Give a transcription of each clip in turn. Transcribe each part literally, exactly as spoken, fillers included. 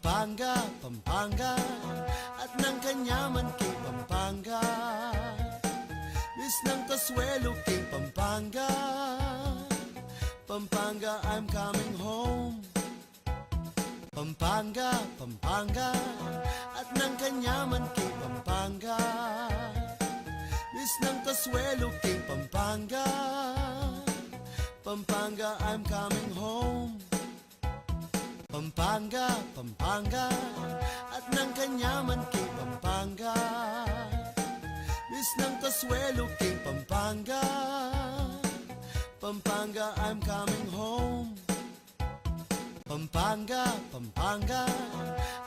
Pampanga, Pampanga, at nang kanyaman king Pampanga. Misnang kasuelo king Pampanga. Pampanga, I'm coming home. Pampanga, Pampanga, at nang kanyaman king Pampanga. Misnang kasuelo king Pampanga. Pampanga, I'm coming home. Pampanga, Pampanga, at nang kanyaman king Pampanga. Misnang kasuelo king Pampanga. Pampanga, I'm coming home. Pampanga, Pampanga,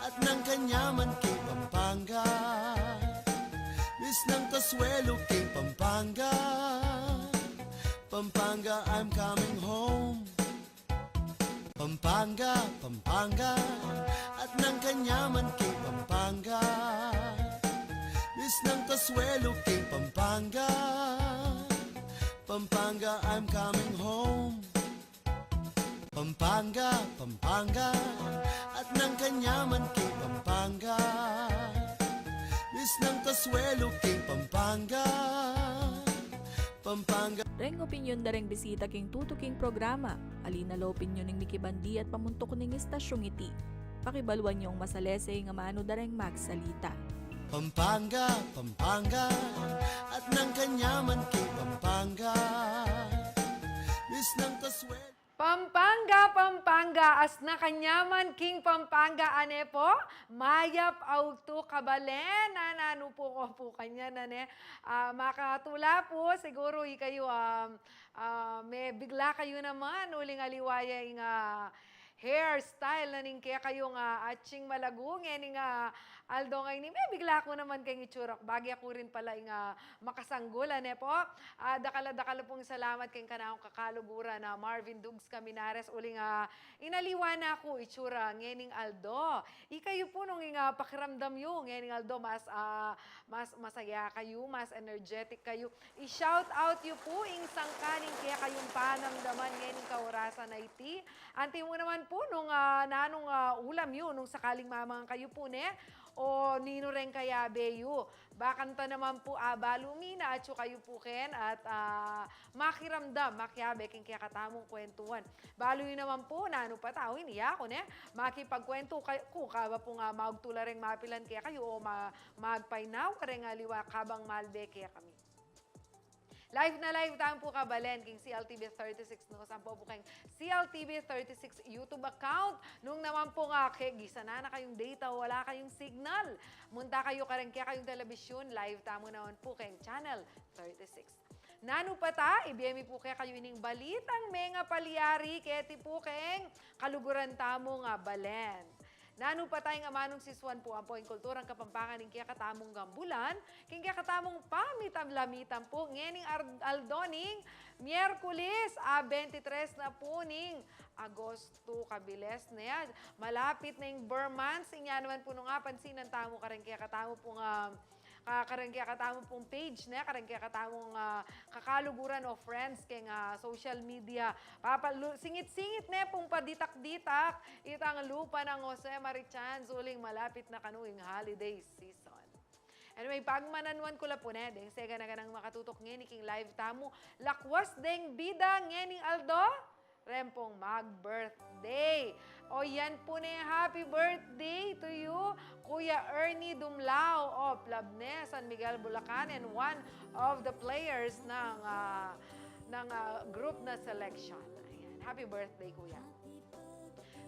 at nang kanyaman king Pampanga. Misnang kasuelo king Pampanga. Pampanga, I'm coming home. Pampanga, Pampanga, at nang kanyaman king Pampanga. Misnang kasuelo king Pampanga. Pampanga, I'm coming home. Pampanga, Pampanga, at nang kanyaman king Pampanga. Misnang kasuelo king Pampanga. Pampanga. Reng opinyon da reng bisita king tutuking programa. Ali na la opinyon ning mikibandi at pamuntuk ning istasyung iti, pakibaluan yung masalese ing amanu da reng magsalita. Pampanga, Pampanga, at nang kanyaman king Pampanga. Misnang kasuelo. Pampanga, Pampanga, at nang kanyaman king Pampanga, ane po, mayap a ugtu kabalen, nanu pu ko pu kanyan, ane, ah, makatula pu, siguru ikayu, ah, ah, mebigla kayu naman, uling aliwa ya ing, ah, hairstyle na ning kekayung, ah, atsing malagu, ngening, ah, aldo ngeni, mebigla ku naman keng itsura ku, bage ku rin pala ing, ah, makasanggul, ane po. Ah, dakal a dakal pung salamat keng kanakung kakaluguran a Marvin Dugs Caminares, uling, ah, inaliwa na ku itsura ngening aldo. Ikayu pu nung ing, ah, pakiramdam yu ngening aldo, mas, ah, mas masaya kayu, mas energetic kayu. I-shout out yu pu ing sangkan ning kekayung panamdaman ngening kaurasan a iti. Anti mu naman pu nung, ah, nanung, ah, ulam yu nung sakaling mamangan kayu pu, ne? O ninu reng kayabe yu. Bakanta naman pu, ah, balu mi na atyu kayu pu ken at, ah, makiramdam, makiabe king kekatamung kwentuhan. Balu yu naman pu, nanu pa ta, ini ya ku, ne? Makipagkwentu kay-, ku, kaba pung, ah, maugtu la reng mapilan kekayu o ma-, magpainawa reng aliwa kabang malbe kekami. Live na live tamu pu kabalen king C L T V thirty-six News, ampo pu keng C L T V thirty-six YouTube account. Nung naman pu nga ke, gisa na na kayung data, wala kayung signal, munta kayu kareng kekayung telebisyun, live tamu naman pu keng channel thirty-six. Nanu pa ta, ibie mi pu kekayu ining balitang menga palyari keti pu keng kaluguran tamu nga balen. Nanu pa ta, ing amanung sisuan pu ampo ing kulturang Kapampangan ning kekatamung gambulan, king kekatamung pamitam-lamitan pu ngening ar-, aldo ning Miyerkules, ah, twenty-three na pu ning Agosto, kabilis ne. Malapit na ing Burr months, inya naman pu nung apansinan tamu kareng kekatamu pung, ah, ka-, kareng kekatamu pung page, ne, kareng kekatamung, ah, kakaluguran o friends keng, ah, social media. Papalu-, singit-singit ne pung paditak-ditak itang lupa nang Jose Marichan, uling malapit na kanu ing holiday season. Anyway, pagmananuan ku la pu ne, deng segana-ganang makatutuk ngeni king live tamu, lakwas deng bida ngening aldo, reng pung mag-birthday. O yan pu ne, happy birthday to you, Kuya Ernie Dumlao of Labne, San Miguel, Bulacan, and one of the players ng, ah, ng, ah, group na selection. Ayan. Happy birthday, Kuya.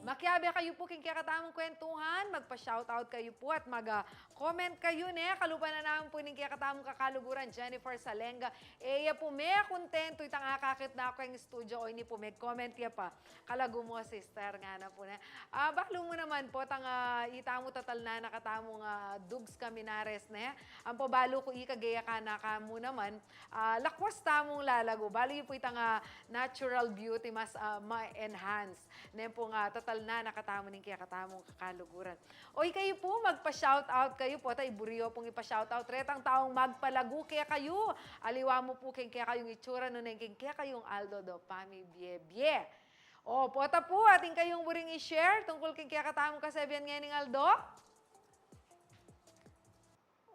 Makiabe kayu pu king kekatamung kwentuhan, magpa-shoutout kayu pu at mag, ah, comment kayu, ne? Kalupa na naman pu ning kekatamung kakaluguran, Jennifer Salenga. E ya pu mekontentu itang akakit na ku king studio, o ini pu meg-comment ya pa. Kalagu mu, sister, ngana pu ne. Ah, balu mu naman pu, itang, ah, itamu tatalnan a kekatamung, ah, Dugs Caminares, ne? Ampo balu ku ika geya kanaka mu naman, ah, lakwas tamung lalagu. Balu yu pu itang, ah, natural beauty, mas, ah, ma-enhance. Neng pung, ah, tatalnan a kekatamu ning kekatamung kakaluguran. O ikayu pu, magpa-shoutout kayu pu, at ay buri yu pung ipa-shoutout retang taung magpalagu kekayu. Aliwa mu pu keng kekayung itsura nune king kekayung aldo do pamibiebie. O, pota pu, atin kayung buring i-share tungkul king kekatamung kasabian ngening aldo?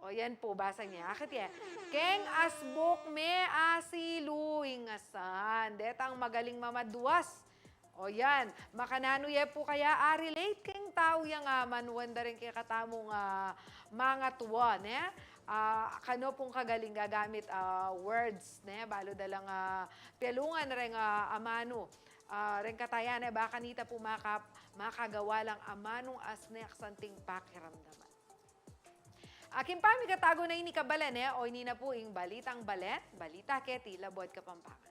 O, yan pu, basa ne. Akit ye. Keng asbuk me asilu ing asan. Detang magaling mamaduas. O yan, makananu ye pu kaya a-relate keng tau yang amanuan da ring kekatamung, ah, mangatua, ne? Ah, kanu pung kagaling gagamit, ah, words, ne? Balu da lang, ah, pialungan reng, ah, amanu, ah, reng kataya, ne? Baka nita pu maka-, makagawa lang amanung asne aksanting pakiramdaman. Aking pamikatago na ini kabalen, e, o ini na pu ing Balitang Balet, balita keti Labuad Kapampangan.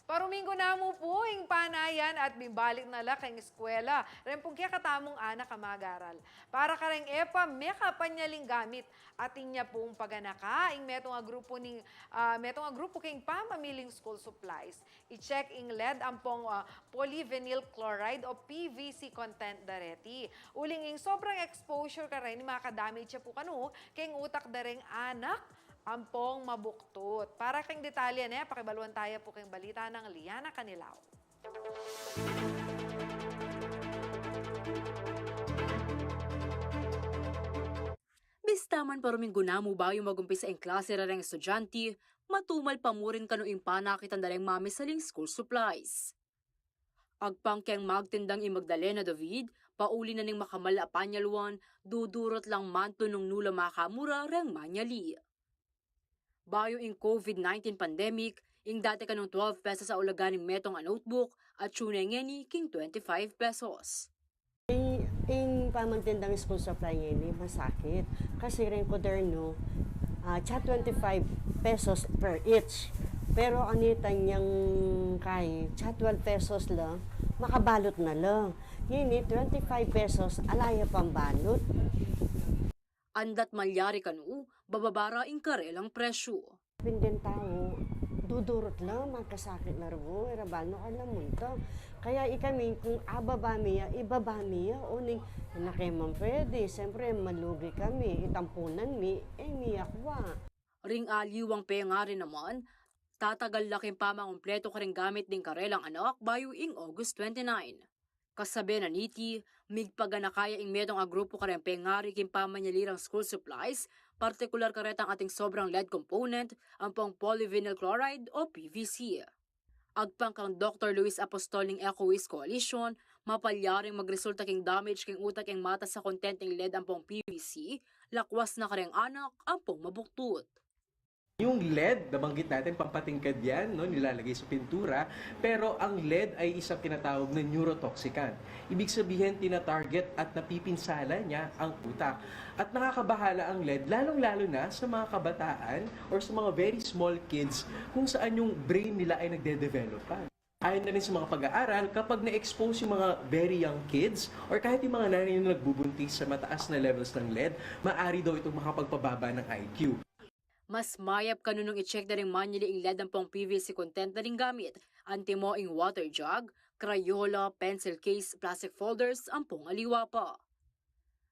Paruminggu namu pu ing panayan at bibalik na la king eskwela reng pung kekatamung anak a mag-aral. Para kareng e pa mekapanyaling gamit, atin ya pung paganaka ing metung a grupu ning, ah, metung a grupu king pamamiling school supplies. I-check ing lead ampong, ah, polyvinyl chloride o P V C content da reti. Uling ing sobrang exposure kareni makadamage ya pu kanu keng utak da reng anak ampong mabuktut. Para keng detalye, ne, pakibaluan taya pu keng balita nang Liana Canilao. Bista man paruminggu namu bayu mag-umpisa ing klase reng estudyante, matumal pa murin kanu ing panakitan da reng mamisaling school supplies. Agpang keng magtindang i Magdalena David, pauli na ning makamal a panyaluan, dudurut lang mantu nung nu la makamura reng manyali. Bayu ing COVID nineteen pandemic, ing dati kanung twelve pesos a ulaga ning metung a notebook, atsu ne ngeni king twenty-five pesos. Ing, ing pamantindang school supply ngeni, masakit. Kasi reng kuadernu, ah, tsa twenty-five pesos per each. Pero anita nyang kai, tsa twelve pesos la, makabalut na la. Ngeni, twenty-five pesos, ala ya pang balut. Andat malyari kanu, bababa ra ing karelang presyu. Pin deng tau, dudurut la, makasakit la ru, e ra balu kalamunta. Kaya ikami, kung ababa mi ya, ibaba mi ya, uling, e na ke man pwede, siyempre, malugi kami, itampunan mi, e mi akwa. Ring aliwang pengari naman, tatagal la king pamangumpletu kareng gamit ding karelang anak bayu ing August twenty-nine. Kasabe na niti, migpaganaka ya ing metung a grupu kareng pengari king pamanyali rang school supplies, partikular karetang ating sobrang lead component, ampong polyvinyl chloride o P V C. Agpang kang Doktor Luis Apostol ning Eco Waste Coalition, mapalyaring magresulta king damage king utak ing matas a content ing lead ampong P V C, lakwas na kareng anak ampong mabuktut. Yung lead, nabanggit natin, pampatingkad yan, no, nilalagay sa pintura, pero ang lead ay isang tinatawag na neurotoxicant. Ibig sabihin, tinatarget at napipinsala niya ang utak. At nakakabahala ang lead, lalong-lalo na sa mga kabataan or sa mga very small kids kung saan yung brain nila ay nagde-develop pa. Ayon na rin sa mga pag-aaral, kapag na-expose yung mga very young kids or kahit yung mga nanay na nagbubuntis sa mataas na levels ng lead, maaari daw itong makapagpababa ng I Q. Mas mayap kanu nung i-check da ring manyali ing lead ampong P V C content da ring gamit, antimo ing water jug, Crayola, pencil case, plastic folders, ampong aliwa pa.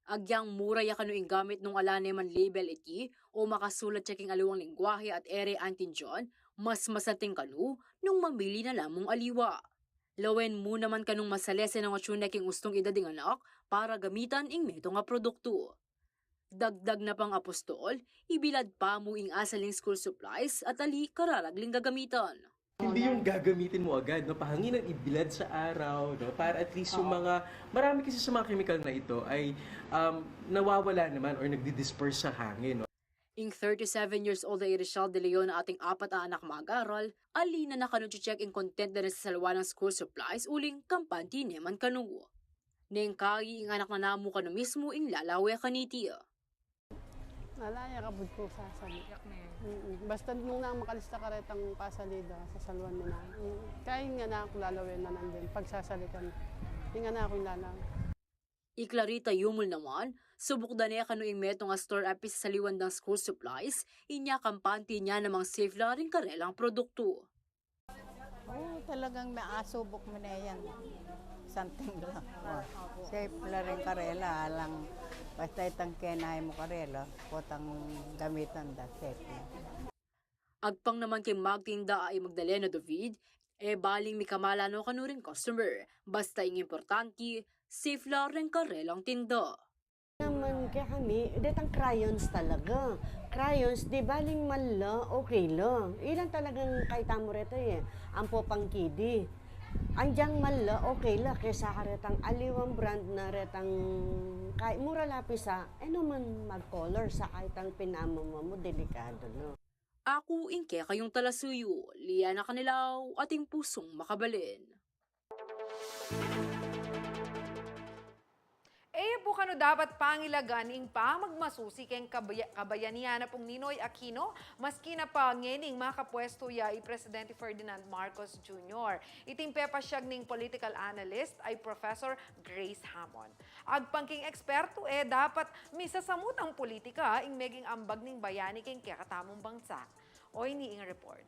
Agyang mura ya kanu ing gamit nung ala ne man label iti o makasulat ya king aliwang lengguahe at e re aintindian, mas masanting kanu nung mamili na la mung aliwa. Lawen mu naman kanung masalese nung atsu ne king ustung edad ing anak para gamitan ing metung a produktu. Dagdag na pang Apostol, ibilad pa mu ing asal ning school supplies at ali kararagling gagamitan. Hindi yung gagamitin mo agad, no? Pahanginan, ibilad sa araw, no? Para at least yung mga, marami kasi sa mga chemical na ito ay, um, nawawala naman or nagdi-disperse sa hangin, no? Ing thirty-seven years old a i Richelle De Leon a ating apat a anak mag-aral, ali na na kanu check ing content da ring sasalwan nang school supplies uling kampante ne man kanu. Neng kayi ing anak na namu kanu mismu ing lalawe kaniti. Ala ya kabud ku sasali. Mm-mm. Basta nung nang makalista karetang pasalida, sasalwan mi na. Mm. Kaya ing anak ku lalawe na nandin, pagsasali kami. Ing anak ku lalawe. I Clarita Yumul naman, subuk da ne kanu ing metung a store a pisasaliwan dang school supplies, inya kampante ne namang safe la ring karelang produktu. O, talagang maasubuk mu ne yan. Tanting la. O, safe la rin karela, alang basta itang kenai mu karela, potang gamitan da, safe la. Agpang naman keng magtinda a i Magdalena David, e baling mikamala no kanu ring customer, basta ing importante, safe la ring karelang tinda. Naman kekami, detang crayons talaga. Crayons, di baling mal la, okay la. Ilan talagang kaita mu reta e, ampo pangkidi. Anyang mal la, okay la, kesa karetang aliwang brand na retang, kahit mura lapis a, e naman mag-color sa kaitang pinamama mu, delikado na. Aku ing kekayung talasuyu, Liana Canilaw, ating pusung makabalen. E ya pu kanu dapat pangilagan ing pamagmasusi keng kabaya-, kabayanian na pung Ninoy Aquino, maski na pa ngening makapwestu ya i Presidente Ferdinand Marcos Junior. Iting pepasyag ning political analyst ay Professor Grace Hamon. Agpang king ekspertu e, dapat misasamut ing politika ing meging ambag ning bayani king kekatamung bangsa. Oyni ing report.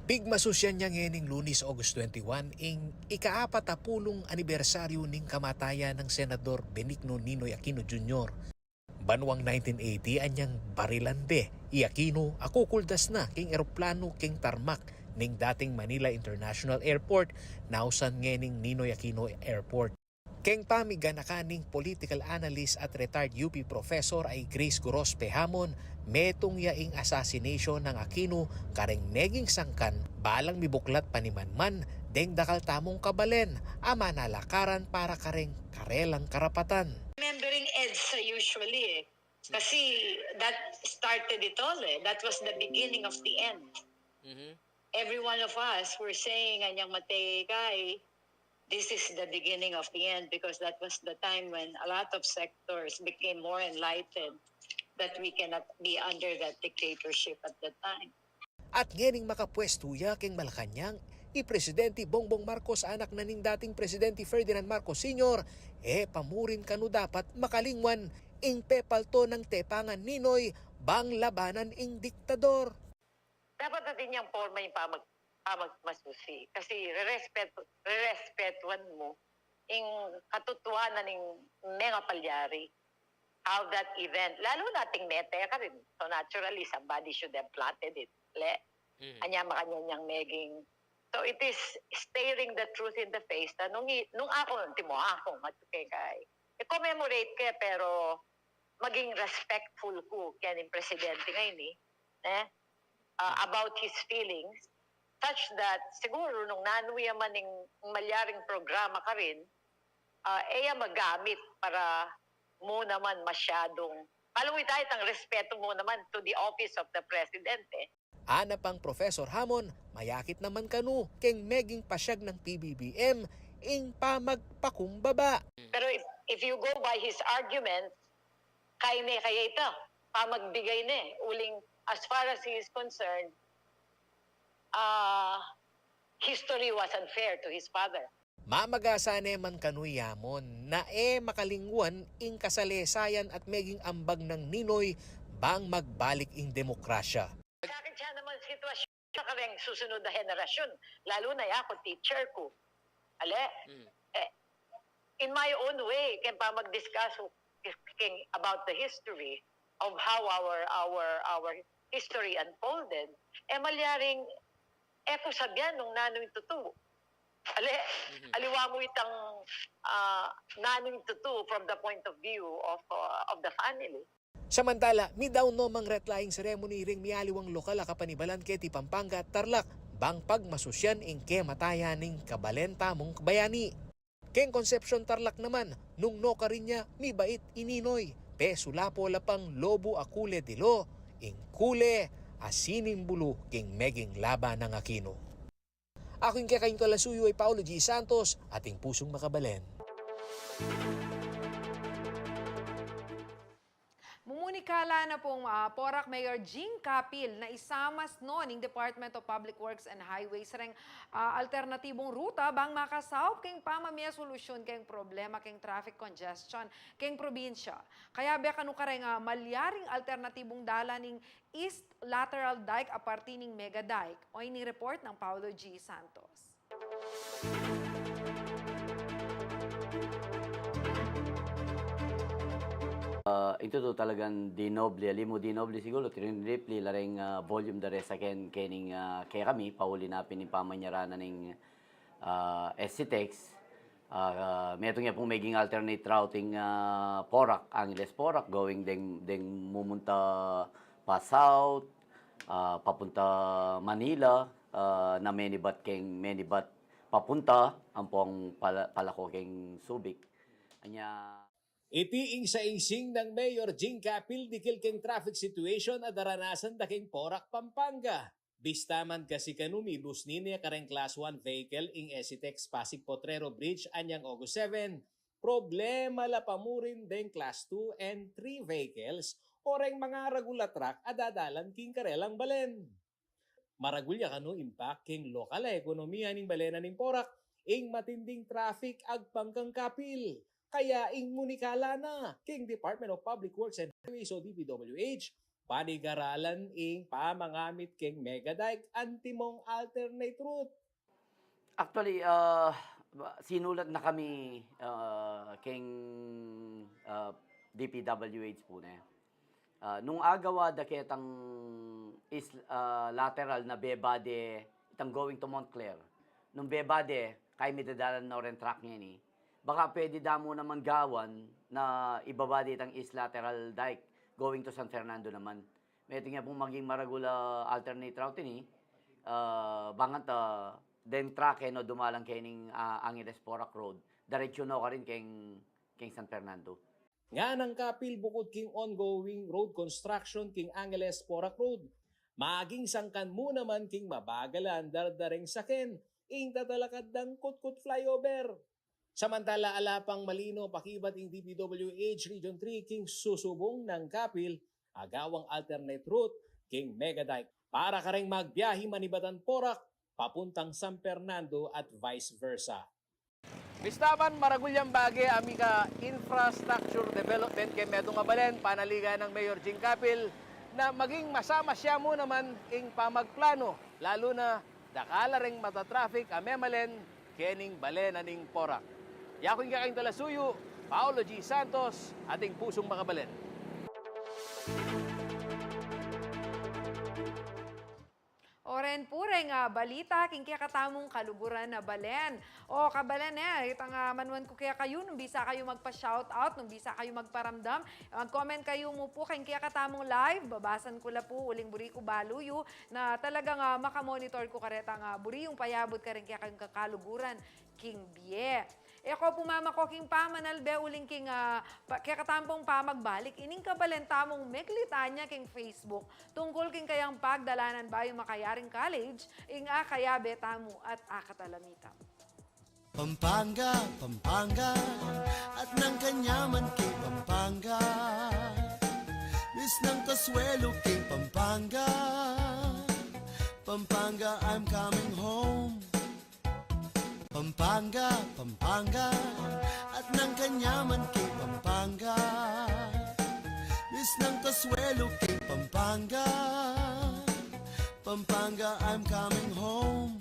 Pigmasusyan ya ngening Lunes, August twenty-one, ing ikaapat a pulung anibersaryu ning kamatayan nang Senador Benigno Ninoy Aquino Junior. Banuang nineteen eighty anyang barilan de i Aquino a kukuldas na king eroplanu king tarmac ning dating Manila International Airport, nausan ngening Ninoy Aquino Airport. Keng pamiganakan ning political analyst at retired U P professor a i Grace Gorospe Hamon, metung ya ing assassination nang Aquino kareng meging sangkan balang mibuklat panimanman deng dakal tamung kabalen a manalakaran para kareng karelang karapatan. Remembering EDSA usually e. Kasi that started it all e. That was the beginning of the end. Mhm. Every one of us were saying, anyang mate ka e, this is the beginning of the end, because that was the time when a lot of sectors became more enlightened that we cannot be under that dictatorship at that time. At ngening makapwestu ya keng Malacañang i Presidente Bongbong Marcos, anak na ning dating Presidente Ferdinand Marcos Senior, e pa mu rin kanu dapat makalingwan ing pepalto nang tepangan Ninoy bang labanan ing diktador. Dapat atin yang porma ing pamag-, pamagmasusi. Kasi rerespetu-, rerespetuan mu ing katutuanan ning mengapalyari. How that event, lalu na ating mete karin. So naturally, somebody should have plotted it. Le, mm, anya makanyan yang meging. So it is staring the truth in the face na nung, i-, nung aku, antimo aku, matuke kay. I-commemorate ke, pero maging respectful ku keni presidente ngeni, e, uh, about his feelings, such that siguru nung nanu ya man ing malyaring programa karin, uh, e ya magamit para mu naman masyadung, palungit tayo tang respeto mu naman to the office of the president e. Ana pang Professor Hamon, mayakit naman kanu keng meging pasyag nang P B B M ing pamagpakumbaba. Pero if, if you go by his argument, kaine kaya ita, pamagbigay ne, uling as far as he is concerned, ah, history was unfair to his father. Mamagasa ne man kanu i Hamon na e makalingwan ing kasalesayan at meging ambag nang Ninoy bang magbalik ing demokrasya. Sakit siya naman sitwasyon sa kareng susunod a henerasyon, lalu na yaku, teacher ku. Ale? Mm. E, in my own way, keng pamag-discuss keng about the history of how our, our, our history unfolded, e malyaring e ku sabian nung nanu ing tutu. Ale, mhm, aliwa mu itang, ah, nanu ing tutu from the point of view of, ah, of the family. Samantala, midaun no mang wreath-laying ceremony ring mialiwang lokal a kapanibalan keti Pampanga at Tarlac, bang pagmasusyan ing kematayan ning kabalen tamung bayani. Keng Concepcion, Tarlac naman, nung nukarin ya mibait i Ninoy, pesulapo la pang lobu a kule dilu, ing kule a sinimbulu king meging laban nang Aquino. Aku ing kekayung talasuyu ay Paulo G. Santos, ating pusung makabalen. Mumuni Kala na pung, ah, Porac Mayor Jing Capil na isamas no ning Department of Public Works and Highways reng, ah, alternatibung ruta bang makasaup keng pamamie solusyun keng problema keng traffic congestion keng probinsya. Kayabe kanu kareng, ah, malyaring alternatibung dalan ning East Lateral Dike aparti ning Mega Dike. O ini report nang Paulo G Santos. Ah, ito to talagang dinoble, alimu dinoble siguro, trinipli la reng, ah, volume da resa ken, kening, ah, kekami, pauli na pin ing pamanyara na ning, ah, SCTEX. Ah, metung ya pung meging alternate route ing, ah, Porac, Angeles Porac, going deng, deng mumunta pa south, ah, papunta Manila, ah, na menibat keng, menibat papunta, ampong pala-, palako keng Subic. Anya. Iti ing saingsing nang Mayor Jing Capil dikil keng traffic situation a daranasan da keng Porac, Pampanga. Bista man kasi kanu mibusni ne kareng Class one vehicle ing SCTEX Pasig Potrero Bridge anyang August seven, problema la pa murin deng Class two and three vehicles o reng mangaragul a truck a dadalan king karelang balen. Maragul ya kanu impact king lokal a ekonomiya ning balen a ning Porac ing matinding traffic agpang kang Capil. Kaya ing munikala na king Department of Public Works and Highways o DPWH, panigaralan ing pamangamit king Mega Dike antimong alternate route. Actually, ah, sinulat na kami, ah, keng, ah, DPWH pu ne. Ah, nung agawa da ketang is-, ah, lateral na bebade, itang going to Montclair. Nung bebade, kaya mi dadalan no reng truck ngeni. Baka pwede da mu naman gawan na ibaba de itang East Lateral Dike going to San Fernando naman. Metung ya pung maging maragul a alternate route ini, ah, bang ita deng truck e no dumalan kening, ah, Angeles Porac Road, diretsu no karin keng, keng San Fernando. Ngana nang Capil, bukud king ongoing road construction king Angeles Porac Road, maging sangkan mu naman king mabagal a andar da reng saken ing tatalakad dang Kutku Flyover. Samantala, ala pang malino pakibat ing DPWH Region three king susubung nang Capil a gawang alternate route king Mega Dike para kareng magbiahe manibatan Porac papuntang San Fernando at vice versa. Bista man, maragul yang bage a mika infrastructure development keng metung a balen, panaligan nang Mayor Jing Capil na maging masamasya mu naman ing pamagplano, lalu na dakal a reng mata-traffic a memalen kening balen a ning Porac. Yaku ing kekayung talasuyu, Paulo G Santos, ating pusung makabalen. O ren pu reng, ah, balita king kekatamung kaluguran a balen. O kabalen, e, itang, ah, manuan ku kekayu, nung bisa kayu magpa-shout out, nung bisa kayu magparamdam, mag-comment kayu mu pu king kekatamung live, babasan ku la pu uling buri ku balu yu na talagang, ah, makamonitor ku karetang, ah, buri yung payabut kareng kekayung kakaluguran king bie. E ko pu mamako king pamanalbe uling king, ah, pa-, kekatamu pung pamagbalik ining kabalen tamung meklitanya king Facebook tungkul king kayang pagdalanan bayu makayaring college ing akayabe tamu at akatalamitan. Pampanga, Pampanga, at nang kanyaman king Pampanga. Miss nang kasuelo king Pampanga. Pampanga, I'm coming home. Pampanga, Pampanga, at nang kanyaman king Pampanga. Miss nang kasuelo king Pampanga. Pampanga, I'm coming home.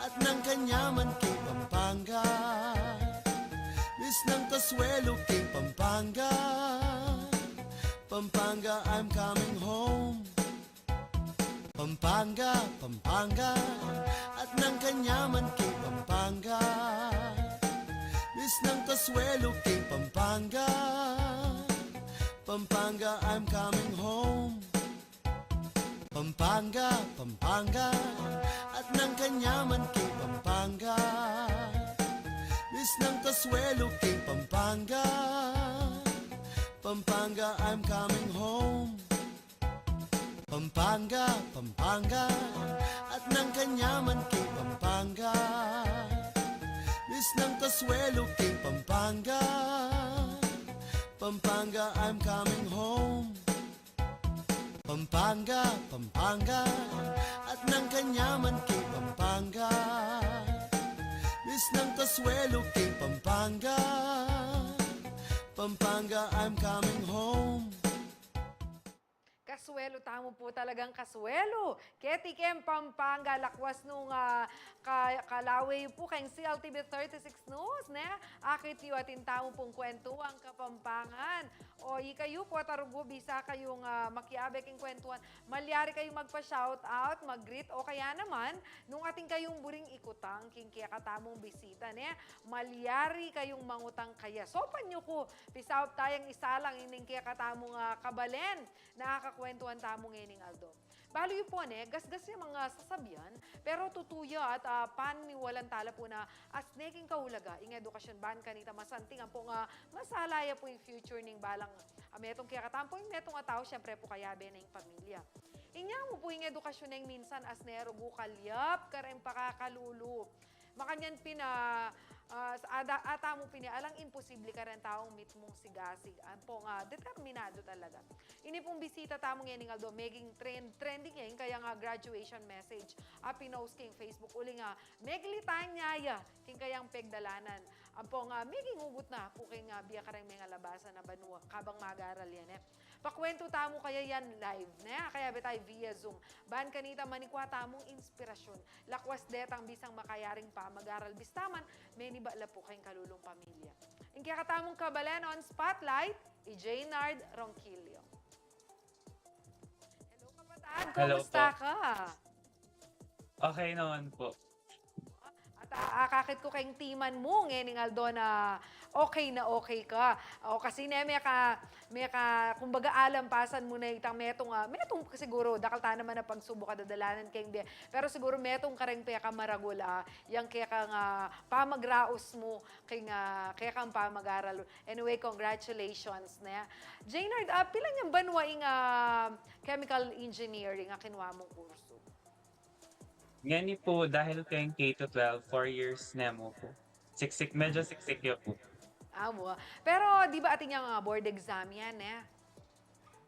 At nang kanyaman king Pampanga, misnang kasuelo king Pampanga. Pampanga, I'm coming home. Pampanga, Pampanga, at nang kanyaman king Pampanga. Misnang kasuelo king Pampanga. Pampanga, I'm coming home. Pampanga, Pampanga, at nang kanyaman king Pampanga. Misnang kasuelo king Pampanga. Pampanga, I'm coming home. Pampanga, Pampanga, at nang kanyaman king Pampanga. Misnang kasuelo king Pampanga. Pampanga, I'm coming home. Pampanga, Pampanga, at nang kanyaman king Pampanga. Misnang kasuelo king Pampanga. Pampanga, I'm coming home. Kasuelo tamu pu, talagang kasuelo. Keti king Pampanga, lakwas nung, ah, ka-, kalawe yu pu keng C L T V thirty-six News, ne? Akit yu atin tamu pung kwentuang Kapampangan. O ikayu pu, at arugu, bisa kayung, ah, makiabe king kwentuan, malyari kayung magpa-shout out, mag-greet, o kaya naman, nung atin kayung buring ikutang king kekatamung bisita, ne? Malyari kayung mangutang kaya. Sopan yu ku, pisaup tayang isalang ining kekatamung, ah, kabalen na akakwentuan tamu ngening aldo. Balu yu pu, ne, gasgas yang mga sasabian, pero tutu ya at, ah, paniwalan tala pu na asne king kaulaga ing edukasyon ban kanita masanting ampong, ah, masala ya pu ing future ning balang, ah, metung kekatamung, metung a tau, siyempre pu kayabe na ing pamilya. Inya mu pu ing edukasyon neng minsan asne rugu kalyap kareng pakakalulu. Makanyan pin, ah, ah, sa-, ada-, atamu pin alang imposible kareng taung mitmung sigasig. Ampong, ah, determinado talaga. Ini pung bisita tamu ngening aldo, meging trend, trending ya ing kayang, ah, graduation message a pinost king Facebook. Uling, ah, meglitan ya ya king kayang pegdalanan. Ampong, ah, meging ugut na pu king, ah, bie kareng mengalabasan a banua kabang mag-aral ya, ne? Pakwentu tamu kaya yan live, ne? Kayabe tamu via Zoom. Ban kanita manikwa tamung inspirasyon. Lakwas detang bisang makayaring pamag-aral, bista man meniba la pu keng kalulung pamilya. Ing kekatamung kabalen on spotlight, i Jaynard Ronquillo. Hello, kapatad. Hello po. Kumusta ka? Okay naman po. At, ah, akakit ku keng timan mu ngening aldo na okay na okay ka. O, kasi ne, meka, meka, kumbaga, alampasan mu na itang metung, ah, metung siguru, dakal ta naman a pagsubuk a dadalanan keng bie. Pero siguru metung kareng pekamaragul, ah, yang kekang, ah, pamagraus mu keng, ah, kekang pamag-aral. Anyway, congratulations, ne? Jaynard, ah, pilan yang banua ing, ah, chemical engineering a kinua mung kursu? Ngeni pu, dahil keng K to twelve, four years ne mu pu. Siksik, medyo siksik ya pu. Awa. Pero di ba atin yang, ah, board exam yan, eh?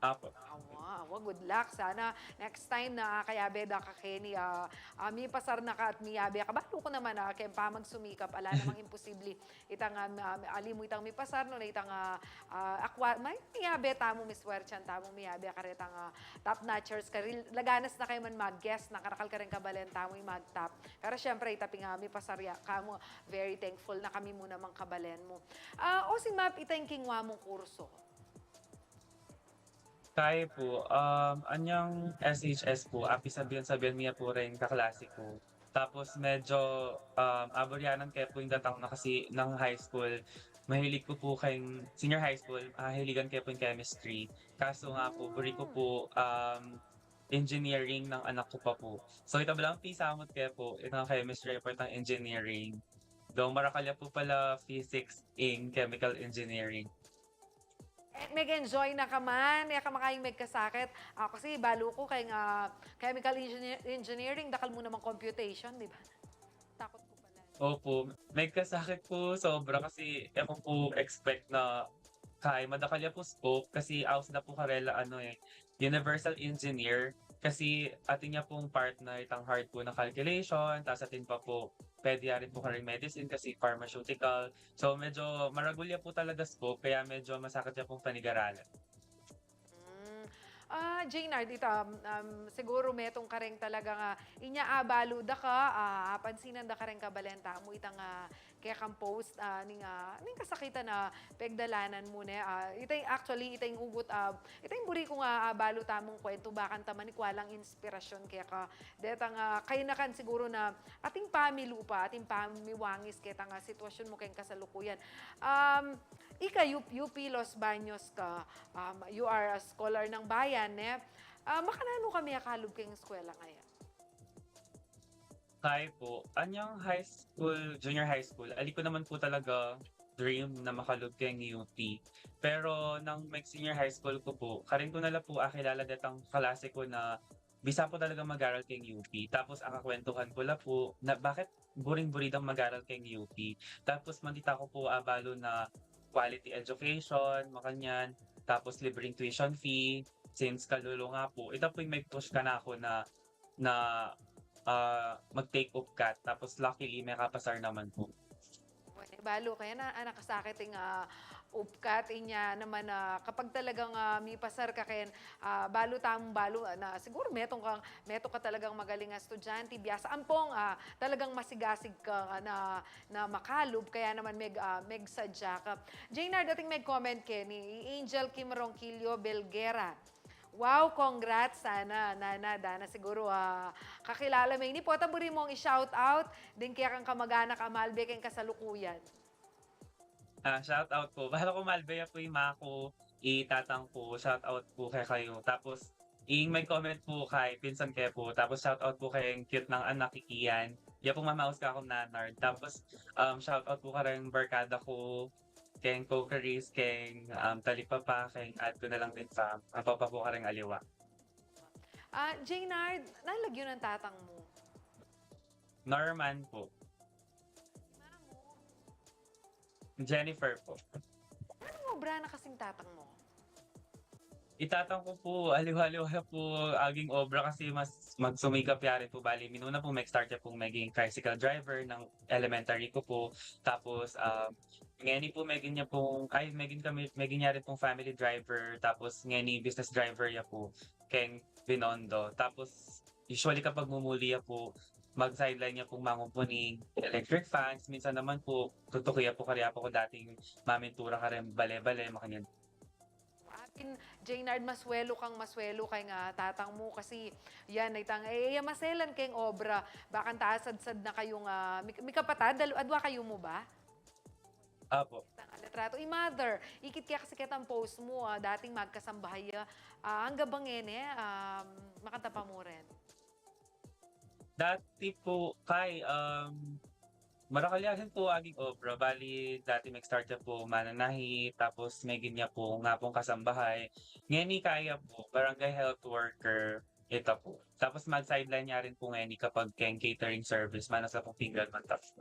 Apo. Awa, awa, good luck. Sana next time na, ah, kayabe da ka keni, ah, ah, mipasar na ka at miyabe ka. Balu ku naman, ah, keng pamagsumikap, ala namang imposible. Itang, ah, ah, ali mu itang mipasar, no, na itang, ah, ah, akwa, may, miyabe tamu, miswertian tamu, miyabe karetang, ah, top notchers, karil, laganas na kayu man mag-guess, nakarakal kareng kabalen tamu, i mag-top. Pero siyempre, ita pin nga mipasar ya kamu, very thankful na kami mu namang kabalen mu. Ah, o si Map, ita ing kinua mung kursu? Kaya pu, um, anyang S H S pu, api sabian-sabian mi ya pu reng kaklase ku. Tapos medyo, um, aburyanan ke pu ing datang na kasi ng high school. Mahilig ku pu keng senior high school, mahiligan ke pu ing chemistry. Kaso nga pu, buri ku pu, um, engineering nang anak ku pa pu. So, ita balang pisamut ke pu, itang chemistry pu, itang engineering. Though marakal ya pu pala physics ing chemical engineering. Eh, meg-enjoy na ka man, e ka makaing megkasakit. Ako kasi, balu ku keng, ah, chemical engineer-, engineering, dakal mu namang computation, di ba? Takot ku pala. Opo, megkasakit pu sobra kasi e ku pu expect na kaya madakal ya pu scope kasi aus da pu karela, ano eh, universal engineer. Kasi atin ya pung part na itang hard pu na calculation, tas atin pa pu pwede ya rin pu kareng medicine kasi pharmaceutical. So, medyo maragul ya pu talaga scope, kaya medyo masakit ya pung panigaralan. Mm. Ah, Jaynard, ita, um, um, siguru metung kareng talagang, ah, inya abalu da ka, ah, apansinan da kareng kabalenta mu itang, ah, kekang post, ah, ning, ah, ning kasakitan a pegdalanan mu, ne? Ah, ita ing, actually, ita ing ugut, ah, ita ing buri kung, ah, abalu tamung kwentu, bakanta manikwalang inspirasyon keka. Detang, ah, kainakan siguru na atin pamilu pa, atin pamiwangis ketang, ah, sitwasyon mu keng kasalukuyan. Um, ika, U P, U P Los Baños ka, um, you are a scholar ng bayan, ne? Ah, makananu ka mekakalub keng eskwela ngaya? Kaya po, anyang high school, junior high school, ali ko naman po talaga dream na makalub keng U P. Pero nang mag-senior high school ko po, karin ko na la po akilala detang kaklase ko na bisa po talaga mag-aral keng U P. Tapos akakwentuhan ko la po na bakit buring-buri dang mag-aral keng U P. Tapos mandita ko po abalu na quality education, makanyan. Tapos libreng tuition fee, since kalulu nga po. Ita po ing mag-push kanako na, na, ah, mag-take UPCAT. Tapos luckily, mekapasar naman po. Bueno, balu kaya na, ah, nakasakit ing, ah, UPCAT, inya naman, ah, kapag talagang, ah, mipasar ka ken, ah, balu tamung balu, ah, na siguro metung kang, metung ka talagang magaling a estudyante, biasa ampong, ah, talagang masigasig ka, ah, na, na makalub, kaya naman meg, ah, megsadya ka. Jaynard, atin meg-comment keni, i Angel Kim Ronquillo Belguera. Wow, congrats sana, nana, dana siguro, ah, kakilala me ini. Potang buri mung i-shout out ding kekang kamag-anak a malbe keng kasalukuyan. Ah, shout out po. Bahala ko malbe ya po ing ama ku, i tatang ku, shout out po kekayu. Tapos, ing mag-comment po kay pinsan ke po. Tapos, shout out po keng cute nang anak, i Kian. Ya pong mamaus ka akong nanard. Tapos, um, shout out po kareng barkada ku, keng Cokeries, keng, um, Talipapa, keng add ko na lang din pa, ang papa po kareng aliwa. Ah, Jaynard, nanu lagyu nang tatang mu? Norman po. Mamu? Jennifer po. Nanung obra na kasing tatang mu? I tatang ku po, aliwa-aliwa ya po aging obra kasi mas magsumikap ya rin po. Bali, minuna po mag-start ya pong maging tricycle driver nang elementary ku po. Tapos, um, ngeni po, megin ya pong, ay, megin kami, megin ya rin pong family driver. Tapos, ngeni business driver ya po keng Binondo. Tapos, usually kapag mumuli ya po, mag-sideline ya pong mangumpuning electric fans. Minsan naman po, tutuki ya po karya po ku dating mamintura kareng bale-bale, makanyan. Atin, Jaynard, maswelu kang maswelu keng tatang mu kasi yan, itang, eh, ya maselan keng obra, bakanta asadsad na kayung, ah, mik-, mikapatad, dal-, adwa kayu mu ba? Apo. Itang, ah, litrato. I mother, ikit ke kasi ketang post mu, ah, dating magkasambahay ya, ah, angga ba ngeni, um, makanta pa mu rin? Dati po, kay, um, marakal ya rin po aging obra. Bali, dati mag-start ya po mananahi, tapos megin ya po nga pong kasambahay. Ngeni kaya po, barangay health worker, ita po. Tapos mag-sideline ya rin po ngeni kapag keng catering service, manasa pong pinggan man tapos.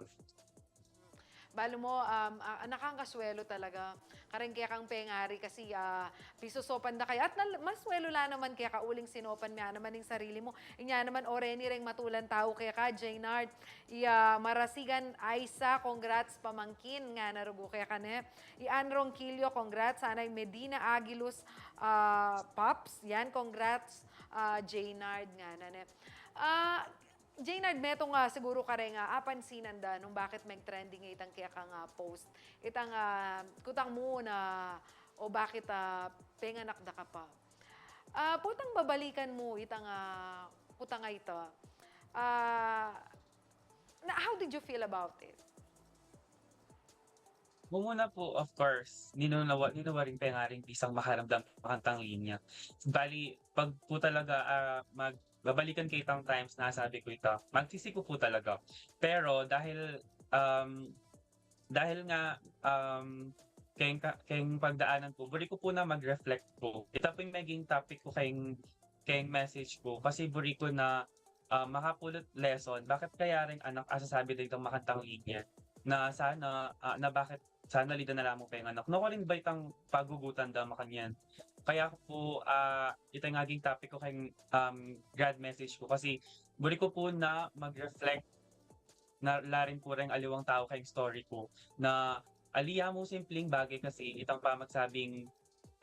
Balu mu, um, ah, anak kang kaswelu talaga. Kareng kekang pengari kasi, ah, pisosopan da kayu. At nal-, maswelu la naman keka uling sinopan me naman ing sarili mu. Inya naman, o reni reng matulang tau keka, Jaynard. I, ah, Marasigan Aisa, congrats pamangkin, ngana rugu keka, ne. I Ann Ronquillo, congrats. Sana i Medina Aguilos, ah, Pops, yan, congrats, ah, Jaynard, ngana, ne. Ah, Jaynard, metung, ah, siguru kareng, ah, apansinan da nung bakit meg-trending itang kekang, ah, post. Itang, ah, kutang mu na, o bakit, ah, penganak da ka pa. Ah, potang babalikan mu itang, ah, kutang a ita. Ah, na, how did you feel about it? Mumuna po, of course, ninu na wa-, ninu waring pengaring bisang makaramdam kang makantang linya. Bali, pag po talaga, ah, mag-, babalikan ke itang times na sabi ku ita, magsisi ku po talaga. Pero dahil, um, dahil nga, um, keng ka-, keng pagdaanan ku, buri ku po na mag-reflect po. Ita po ing maging topic ku keng, keng message ku. Kasi buri ku na, ah, makapulot lesson. Bakit kaya reng anak asasabi da itang makantang linya na sana, ah, na bakit sana ali da na la mu penganak? Nukarin ba itang pagugutan da makanyan? Kaya ku po, ah, ita ing aging topic ku keng, um, grad message ku. Kasi buri ku po na mag-reflect na la rin po reng aliwang tau keng story ku na ali ya mu simpleng bagay kasi itang pamagsabing,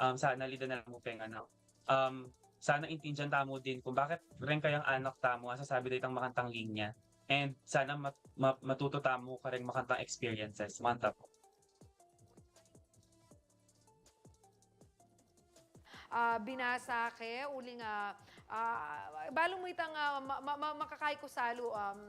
um, sana ali da na la mu penganak. Um, sana intindian tamu din kung bakit reng kayang anak tamu asasabi da itang makantang linya. And sana mat-, ma-, matuto tamu kareng makantang experiences. Makanta po. Ah, binasa ke, uling, ah, ah, balu mu itang, ah, ma-, ma-, ma-, makakai ku salu, um,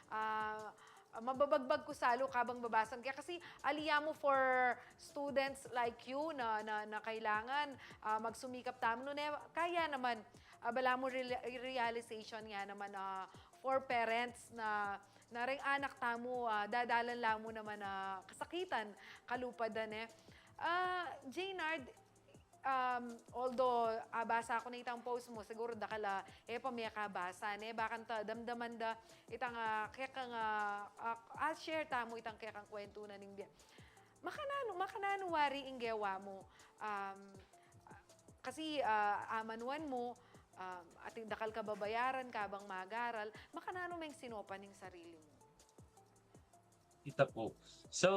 ah, mababagbag ku salu kabang babasan ke. Kasi ali ya mu for students like you na, na, na kailangan, ah, magsumikap tamu, nune, kaya naman, ah, balamu reali-, realization ya naman, ah, for parents na, na reng anak tamu, ah, dadalan la mu naman a kasakitan, kalupa da ne. Ah, Jeynard, um, although, ah, basa ku na itang post mu, siguru dakal a e pa mekabasa ne, bakanta damdaman da itang, ah, kekang, ah, ah, ah, share tamu itang kekang kwentu na ning bie. Makananu, makananu wari ing gewa mu, um, kasi, ah, amanuan mu, um, atin dakal kababayaran kabang magaral, makananu meng sinopan ing sarili mu? Ita po. So,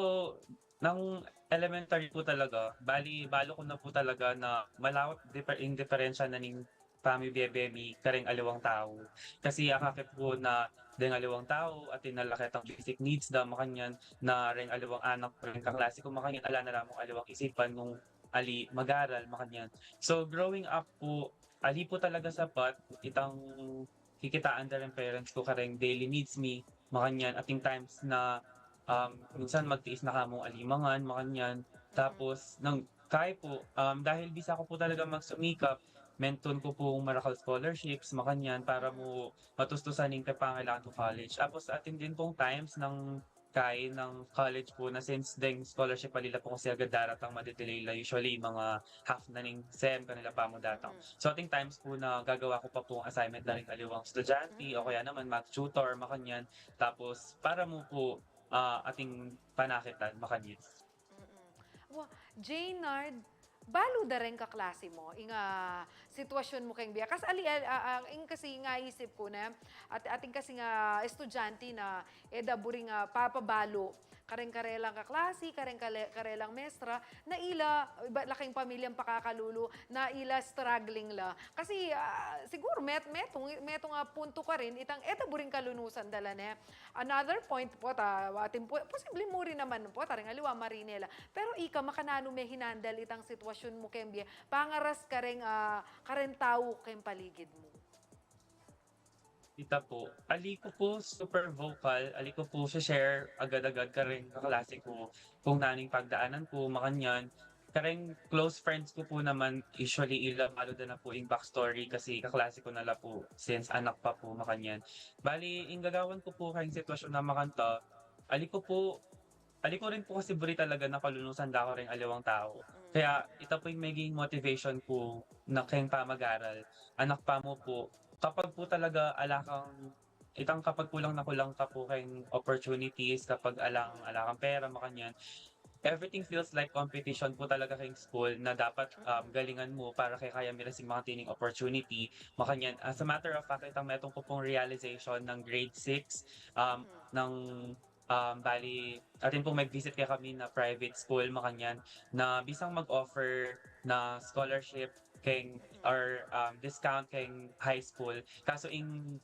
nang elementary po talaga, bali, balu ku na po talaga na malawak diper-, ing diferensya na ning pamibie-bie mi kareng aliwang tau. Kasi akakit ko na deng aliwang tau, atin na la ketang basic needs da, makanyan, na reng aliwang anak, reng kaklase ku, makanyan, ala na la mung aliwang isipan nung ali magaral, makanyan. So, growing up po, ali po talaga sapat itang kikitaan da reng parents ku kareng daily needs mi, makanyan. Atin times na, um, minsan magtiis na kamung ali mangan, makanyan. Tapos, nang, kaya po, um, dahil bisa ku po talaga magsumikap, mentun ku pung marakal scholarships, makanyan, para mu matustusan ing pepangailangan ku college. Tapos, atin din pung times nang kaya nang college po na, since deng scholarship ali la po kasi agad daratang, made-delay la, usually mga half na ning sem kanila pa mu datang. So, atin times po na gagawa ku pa pung assignment na reng aliwang estudyante, o kaya naman mag-tutor, makanyan. Tapos, para mu po, ah, atin panakitan, makanyan. Mm-mm. Wa, Jeynard, balu da reng kaklase mu, ing, ah, sitwasyun mu keng bie. Kas ali, ah, ah, ing kasi ing aisip ku na, at, atin kasi ing estudyante na, e da buring, ah, papabalu kareng karelang kaklase, kareng kale-, karelang mestra, na ila, ibat la keng pamilyang pakakalulu, na ila struggling la. Kasi, ah, siguru met-, metung, metung a puntu karin, itang e da buring kalunusan da la ne. Another point po, ta, atin po, posible mu rin naman po, ta reng aliwa marine la. Pero ika, makananu me hinandal itang sitwasyun mu keng bie, pangaras kareng, ah, kareng tau keng paligid mu? Ita po. Ali ku po super vocal, ali ku po share agad-agad kareng kaklase ku kung nanu ing pagdaanan ku, makanyan. Kareng close friends ku po naman, usually ila balu da na po ing backstory kasi kaklase ku na la po since anak pa po, makanyan. Bali, ing gagawan ku po kareng sitwasyun na makanta, ali ku po, ali ku rin po kasi buri talaga na kalunusan da ku reng aliwang tau. Kaya ita po ing maging motivation ku na keng pamagaral. Anak pa mu po, kapag po talaga ala kang, itang kapag kulang na kulang ka po keng opportunities, kapag alang, ala kang pera, makanyan, everything feels like competition po talaga keng school na dapat, um, galingan mu para kaya mu rin sing makanting opportunity, makanyan. As a matter of fact, itang metung ku pong realization nang grade six, um, nang, um, bali, atin pong mag-visit kekami na private school, makanyan, na bisang mag-offer na scholarship keng, or, um, discount keng high school. Kaso ing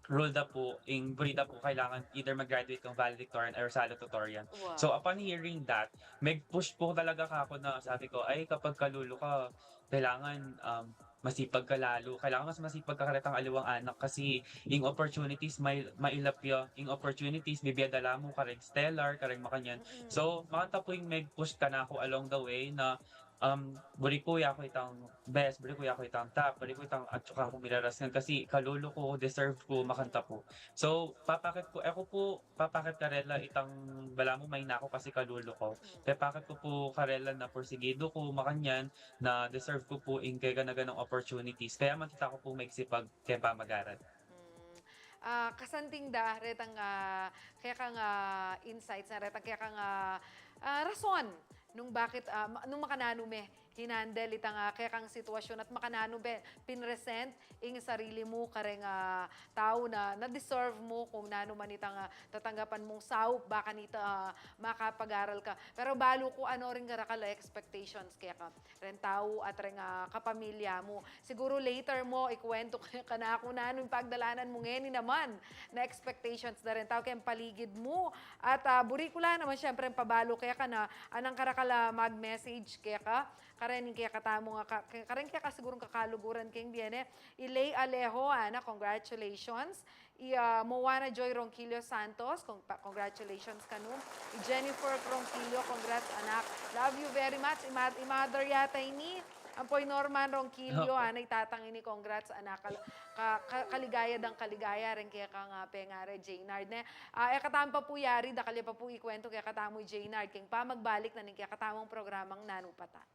rule da po, ing buri da po, kailangan either mag-graduate kang valedictorian or salutatorian. Wow. So, upon hearing that, mag-push po talaga kako na sabi ku, "Ay, kapag kalulu ka, kailangan, um, masipag ka lalu. Kailangan mas masipag ka karetang aliwang anak kasi ing opportunities may, mailap ya. Ing opportunities, bibie da la mu kareng stellar, kareng makanyan." So, makanta po ing mag-push kanaku along the way na, um, buri ku ya ku itang best, buri ku ya ku itang top, buri ku itang atsu kaku mirarasngan kasi kalulu ku, deserve ku, makanta po. So, papakit ku, e ku po, papakit karela itang balamu maina ku kasi kalulu ku. Papakit ku po karela na porsigido ku, makanyan, na deserve ku po ing kegana-ganang opportunities. Kaya makanta ku po magsipag keng pamagaral. Mm. Ah, kasanting da, retang, ah, kekang, ah, insights na, retang kekang, ah, ah, rason nung bakit, ah, ma-, nung makananu me hinandel itang, ah, kekang sitwasyun at makananu be pinresent ing sarili mu kareng, ah, tau na, na deserve mu kung nanu man itang, ah, tatanggapan mung saup, baka nita, ah, makapag-aral ka. Pero balu ku ano ring karakal a expectations keka, ren tau at ren, ah, kapamilya mu. Siguru later mo ikuwento kanaku nanu ing pagdalanan mu ngeni naman na expectations da ren tau keng paligid mu. At, ah, buri ku la naman, siyempre, pabalu keka na anang karakal a mag-message keka, karen ing kekatamung ka-, karen keka sigurung kakaluguran keng bie ne. I Lay Alejo, ana, congratulations. I, ah, Moana Joy Ronquillo Santos, con-, pa-, congratulations kanu. I Jennifer Ronquillo, congrats, anak. Love you very much. I, ma-, i mother yata ini. Ampo i Norman Ronquillo, opo, ana, i tatang ini, congrats, anak. Kal-, ka-, ka-, kaligaya dang kaligaya rin kaya kang, ah, pengari Jaynard, ne? Ah, e katamu pa pu yari, dakal ya pa pu ikuwento kekatamu i Jaynard keng pamagbalik na ning kekatamung programang Nanu Pa Ta.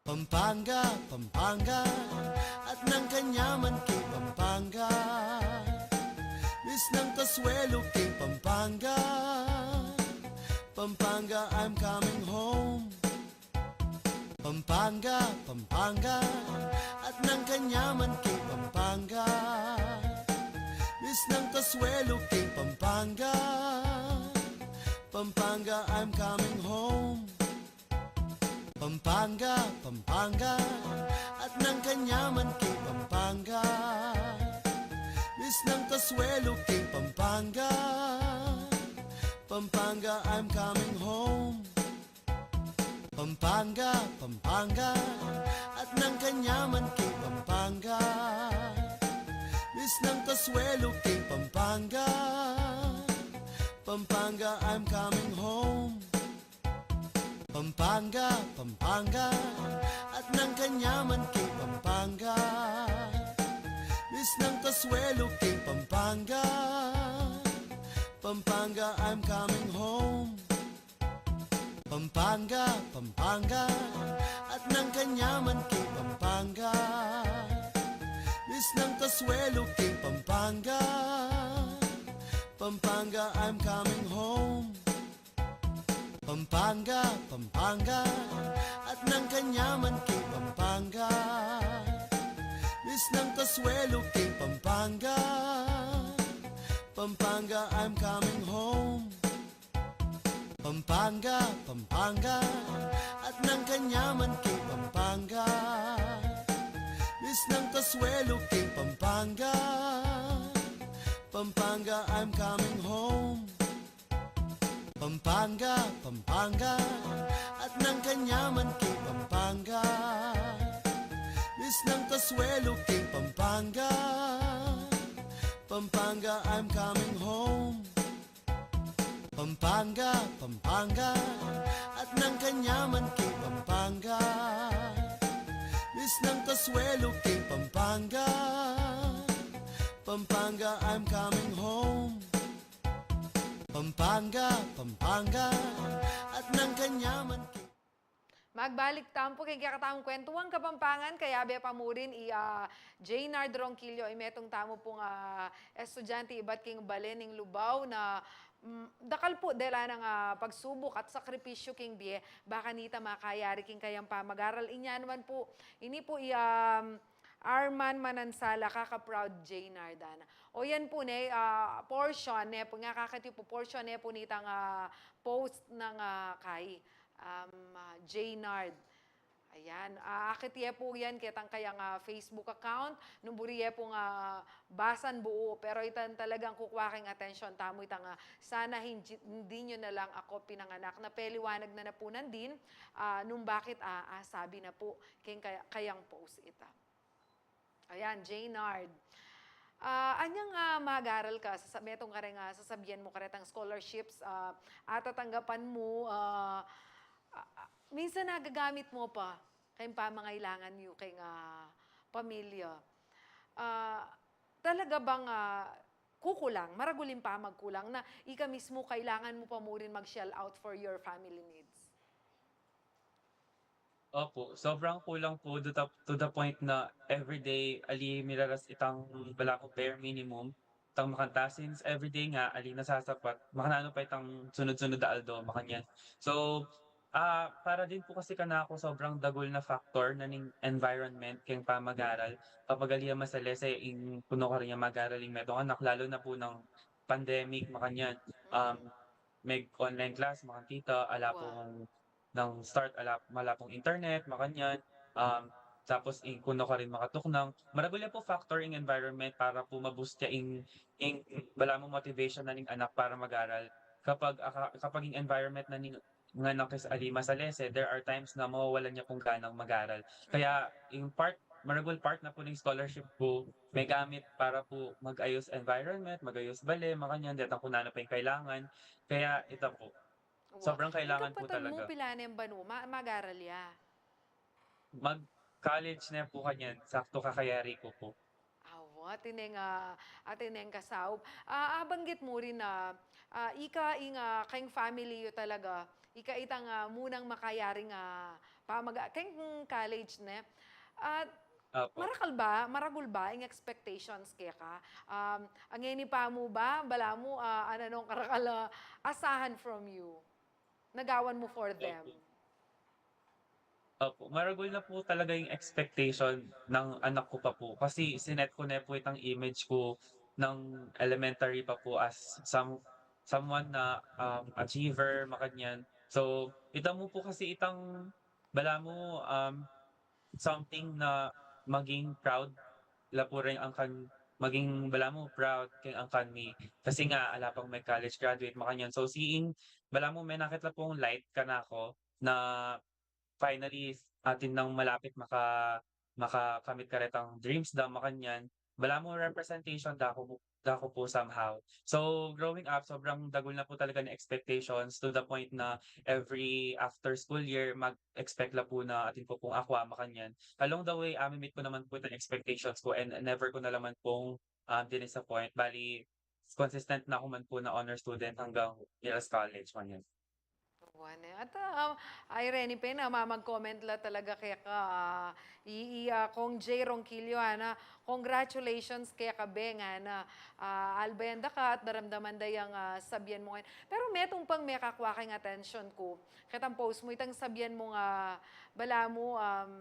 Pampanga, Pampanga, at nang kanyaman king Pampanga. Miss ng Kasuelo king Pampanga. Pampanga, I'm coming home. Pampanga, Pampanga, at nang kanyaman king Pampanga. Miss ng Kasuelo king Pampanga. Pampanga, I'm coming home. Pampanga, Pampanga, at nang kanyaman king Pampanga. Miss ng Kasuelo king Pampanga. Pampanga, I'm coming home. Pampanga, Pampanga, at nang kanyaman king Pampanga. Miss ng Kasuelo king Pampanga. Pampanga, I'm coming home. Pampanga, Pampanga, at nang kanyaman king Pampanga. Miss ng Kasuelo king Pampanga. Pampanga, I'm coming home. Pampanga, Pampanga, at nang kanyaman king Pampanga. Miss ng Kasuelo king Pampanga. Pampanga, I'm coming home. Pampanga, Pampanga, at nang kanyaman king Pampanga. Miss ng Kasuelo king Pampanga. Pampanga, I'm coming home. Pampanga, Pampanga, at nang kanyaman king Pampanga. Miss ng Kasuelo king Pampanga. Pampanga, I'm coming home. Pampanga, Pampanga, at nang kanyaman king Pampanga. Miss ng Kasuelo king Pampanga. Pampanga, I'm coming home. Pampanga, Pampanga, at nang kanyaman king Pampanga. Miss ng Kasuelo king Pampanga. Pampanga, I'm coming home. Pampanga, Pampanga, at nang kanyaman king Magbalik tamu pu keng kekatamung kwentuang Kapampangan, kayabe pa murin i, ah, Jaynard Ronquillo, i metung tamu pung, ah, estudyante ibat king bale ning Lubao na, mm, dakal pu dela nang, ah, pagsubuk at sakripisyu king bie, baka nita makayari king kayang pamag-aral. Inya naman pu, ini pu i, um, Arman Manansala, kaka-proud Jaynard, ana. O yan pu ne, ah, portion ne pu, nga kakatiw pu portion ne pu nitang, ah, post nang, ah, kay um, ah, Jaynard. Ayan. Ah, akit ye pu yan ketang kayang, ah, Facebook account. Nung buri ye pung, ah, basan buu. Pero itang talagang kukua keng atensyon tamu itang, ah, sana hindi, hindi nyo na lang ako pinanganak. Na peliwanag na na pu nandin, ah, nung bakit, ah, ah, sabi na pu keng kaya-, kayang post ita. Ayan, Jaynard. Ah, anyang, ah, mag-aral ka, sa, metung kareng, ah, sasabian mu karetang scholarships, ah, atatanggapan mu, ah, ah, ah, minsan nagagamit mu pa keng pamangailangan yu keng, ah, pamilya. Ah, talaga bang, ah, kukulang, maragul ing pamagkulang na ika mismu kailangan mu pa murin mag-shell out for your family needs? Opo, sobrang kulang po to the, to the point na everyday, ali miraras itang bala ko bare minimum, itang makanta since everyday nga, ali nasasapat, makananu pa itang sunod-sunod a aldo, makanyan. So, Ah, para din po kasi kanaku sobrang dagul na factor na ning environment keng pamag-aral. Kapag ali ya masalese ing kuno karin ya mag-aral ing metung anak, lalu na po nang pandemic, makanyan. Um, meg-online class, makanyan kita, ala pong nang start, ala, ala pong internet, makanyan. Um, tapos ing kuno karin makatuknang. Maragul ya po factor ing environment para po ma-boost ya ing, ing balamu motivation na ning anak para mag-aral. Kapag, aka-, kapag ing environment na ning anak is ali masalese, there are times na mawawalan ya pong ganang mag-aral. Kaya ing part, maragul part na po ning scholarship ku, megamit para po mag-ayus environment, mag-ayus bale, makanyan, detang kung nanu pa ing kailangan. Kaya ita po, sobrang kailangan po talaga. Ing kapatad mu, pila ne ing banua, ma-, mag-aral ya? Mag-college ne po kanyan, saktu kakayari ku po. Awa, atin neng, ah, atin neng kasaup. Ah, abanggit mu rin na, ah, ika ing, ah, keng family yu talaga, ika itang, ah, munang makayaring, ah, pamaga-, keng college ne. At marakal ba, maragul ba ing expectations keka? Um, ngeni pa mu ba, balamu, ah, ananung karakal, ah, asahan from you? Nagawan mu for them? Opo. Opo, maragul na po talaga ing expectation ng anak ku pa po. Kasi sinet ku ne po itang image ku ng elementary pa po as some-, someone na, um, achiever, makanyan. So, ita mu po kasi itang balamu, um, something na maging proud la po rin angkan, maging balamu proud keng angkan mi. Kasi nga, ala pang me-college graduate, makanyan. So, seeing, balamu menakit la pong light kanaku na finally, atin nang malapit maka-, makakamit karetang dreams da, makanyan. Balamu representation da ku, da ku po somehow. So, growing up, sobrang dagul na po talaga na expectations to the point na every after school year, mag-expect la po na atin po pong akwa, makanyan. Along the way, ah, mi-meet ku naman po itang expectations ku and never ku na la man pong, ah, dinisappoint. Bali, consistent na ku man po na honor student hanggang miras college, makanyan. Wan, eh. At, ah, ay, Reni Pen, ah, mamag-comment la talaga keka, ah, i, i, ah, Kong Jay Ronquillo, ana, congratulations keka, Beng, ana, ah, alben da ka at daramdaman da yang, ah, sabian mu ngan. Pero metung pang mekakua keng atensyon ku. Ketang post mu, itang sabian mu nga, balamu, um,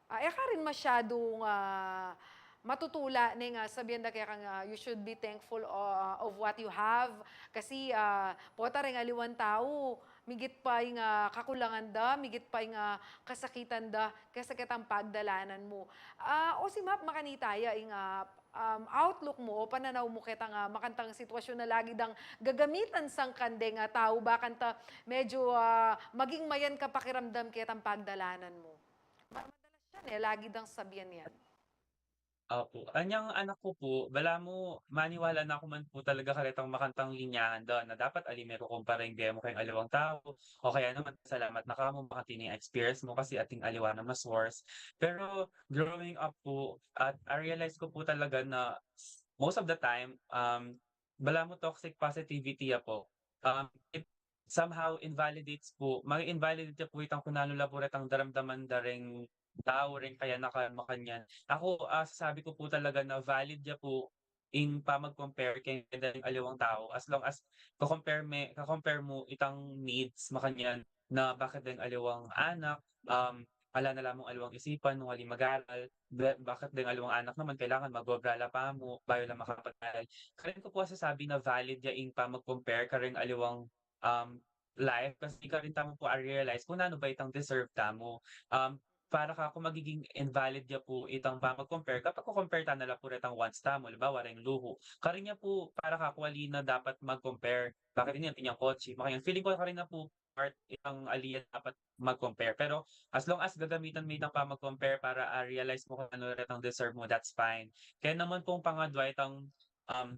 ah, e ka rin masyadung, ah, matutula neng, ah, sabian da kekang, ah, you should be thankful, ah, of what you have. Kasi, ah, pota reng aliwang tau, migit pa ing, ah, kakulangan da, migit pa ing, ah, kasakitan da, kesa ketang pagdalanan mu. Ah, o si Map, makanita ya ing, ah, um, outlook mu o pananaw mu ketang, ah, makantang sitwasyun na lagi dang gagamitan sangkan deng, ah, tau, bakanta medyo, ah, maging mayan ka pakiramdam ketang pagdalanan mu. Ma-, madalas yan, eh, lagi dang sabian yan. Opo. Anyang anak ku po, balamu maniwala na ku man po talaga karetang makantang linyahan da na dapat ali me kukumpara ing bie mu keng aliwang tau, o kaya naman pasalamat na ka mu makanyan ing experience mu kasi ating aliwa na mas worse. Pero growing up po, at, ah, realize ku po talaga na most of the time, um, balamu toxic positivity ya po. Um, it somehow invalidates po, ma-invalidate ya po itang kung nanu la po retang daramdaman da reng tau, reng kayanakan, makanyan. Aku, ah, sasabi ku po talaga na valid ya po ing pamag-compare keng da reng aliwang tau, as long as ka-compare me, ka-compare mu itang needs, makanyan, na bakit deng aliwang anak, um, ala na la mung aliwang isipan nung ali mag-aral, ba-, bakit deng aliwang anak naman kailangan mag-obra la pa mu, bayu la makapag-aral. Karin ku po sasabi na valid ya ing pamag-compare kareng aliwang, um, life, kasi karin tamu po a-realize kung nanu ba itang deserve tamu. Um, para kaku magiging invalid ya po itang pamag-compare kapag ku-compare ta na la po retang wants tamu, halimbawa, reng luhu. Karin ya po, para kaku ali na dapat mag-compare. Bakit ini, atin yang kotse? Makanyan, feeling ku karin na po part itang ali ya dapat mag-compare. Pero as long as gagamitan me itang pamag-compare para, ah, realize mu kung nanu retang deserve mu, that's fine. Kaya naman pong pangadwa itang, um,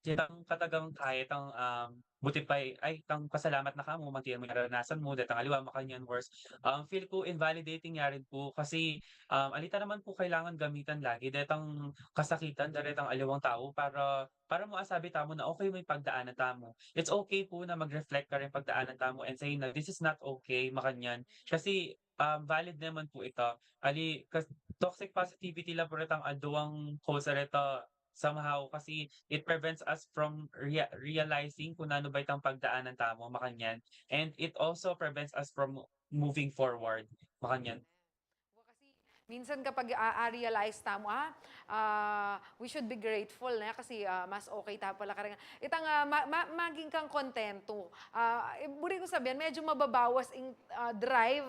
itang katagang kaya itang, um, buti pa, ay, itang pasalamat na ka mu, mantiyan mu ing naranasan mu, detang aliwa, makanyan, worse. Um, feel ku invalidating ya rin po kasi, um, ali ta naman po kailangan gamitan lagi detang kasakitan da retang aliwang tau para para mu asabi tamu na okay mu ing pagdaanan tamu. It's okay po na mag-reflect kareng pagdaanan tamu and say na, "This is not okay," makanyan. Kasi, um, valid naman po ita. Ali, kas-, toxic positivity la po retang aduang cause reta somehow, kasi it prevents us from rea-, realizing kung nanu ba itang pagdaanan tamu, makanyan. And it also prevents us from moving forward, makanyan. Wa, kasi minsan kapag a-, a-realize tamu, ah, ah, we should be grateful na kasi, ah, mas okay ta pala kareng itang, ah, ma-, ma-, maging kang kontento. Ah, eh, buri kung sabihan, medyo mababawas ing, ah, drive,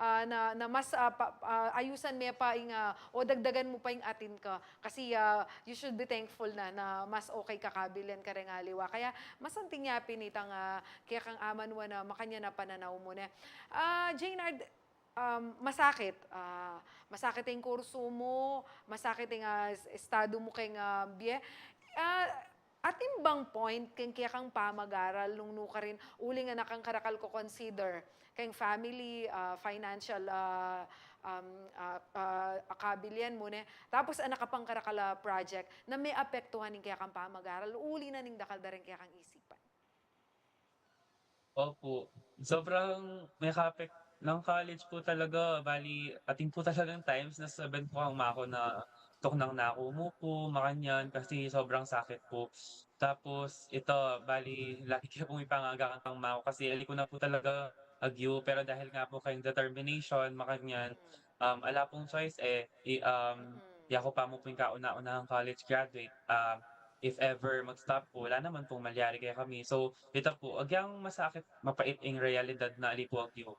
ah, na, na mas, ah, pa-, ah, ayusan me pa ing, ah, o dagdagan mu pa ing atin ka. Kasi, ah, you should be thankful na, na mas okay ka kabil yan kareng aliwa. Kaya masanting ya pin itang, ah, kaya kang amanwa na makanyan a pananaw mu ne. Ah, Jaynard, um, masakit, ah, masakit ing kursu mu, masakit ing, ah, es-, estado mu keng, ah, bie. Ah, atin bang point keng kaya kang pamag-aral nung nu karin, uling anak kang karakal ko consider keng family, ah, financial, ah, um, ah, ah, kabil yan mu ne. Tapos anak ka pang karakal a project na meapektuhan ing kaya kang pamag-aral, uli na ning dakal da ring kaya kang isipan. Opo. Sobrang mekapek-, nung college po talaga, bali, atin po talagang times na sasabihan po kang ama ko na tuknang na aku mu po, makanyan, kasi sobrang sakit po. Tapos, ita, bali, lagi ke pong ipangagakan kang ama ko kasi ali ko na po talaga agyu, pero dahil nga po keng determination, makanyan, um, ala pong choice, eh, i-, um, yaku pa mu pong kauna-unahang college graduate, um, if ever mag-stop po, wala naman pong malyari kekami. So, ita po, agyang masakit, mapait ing realidad na ali po agyu.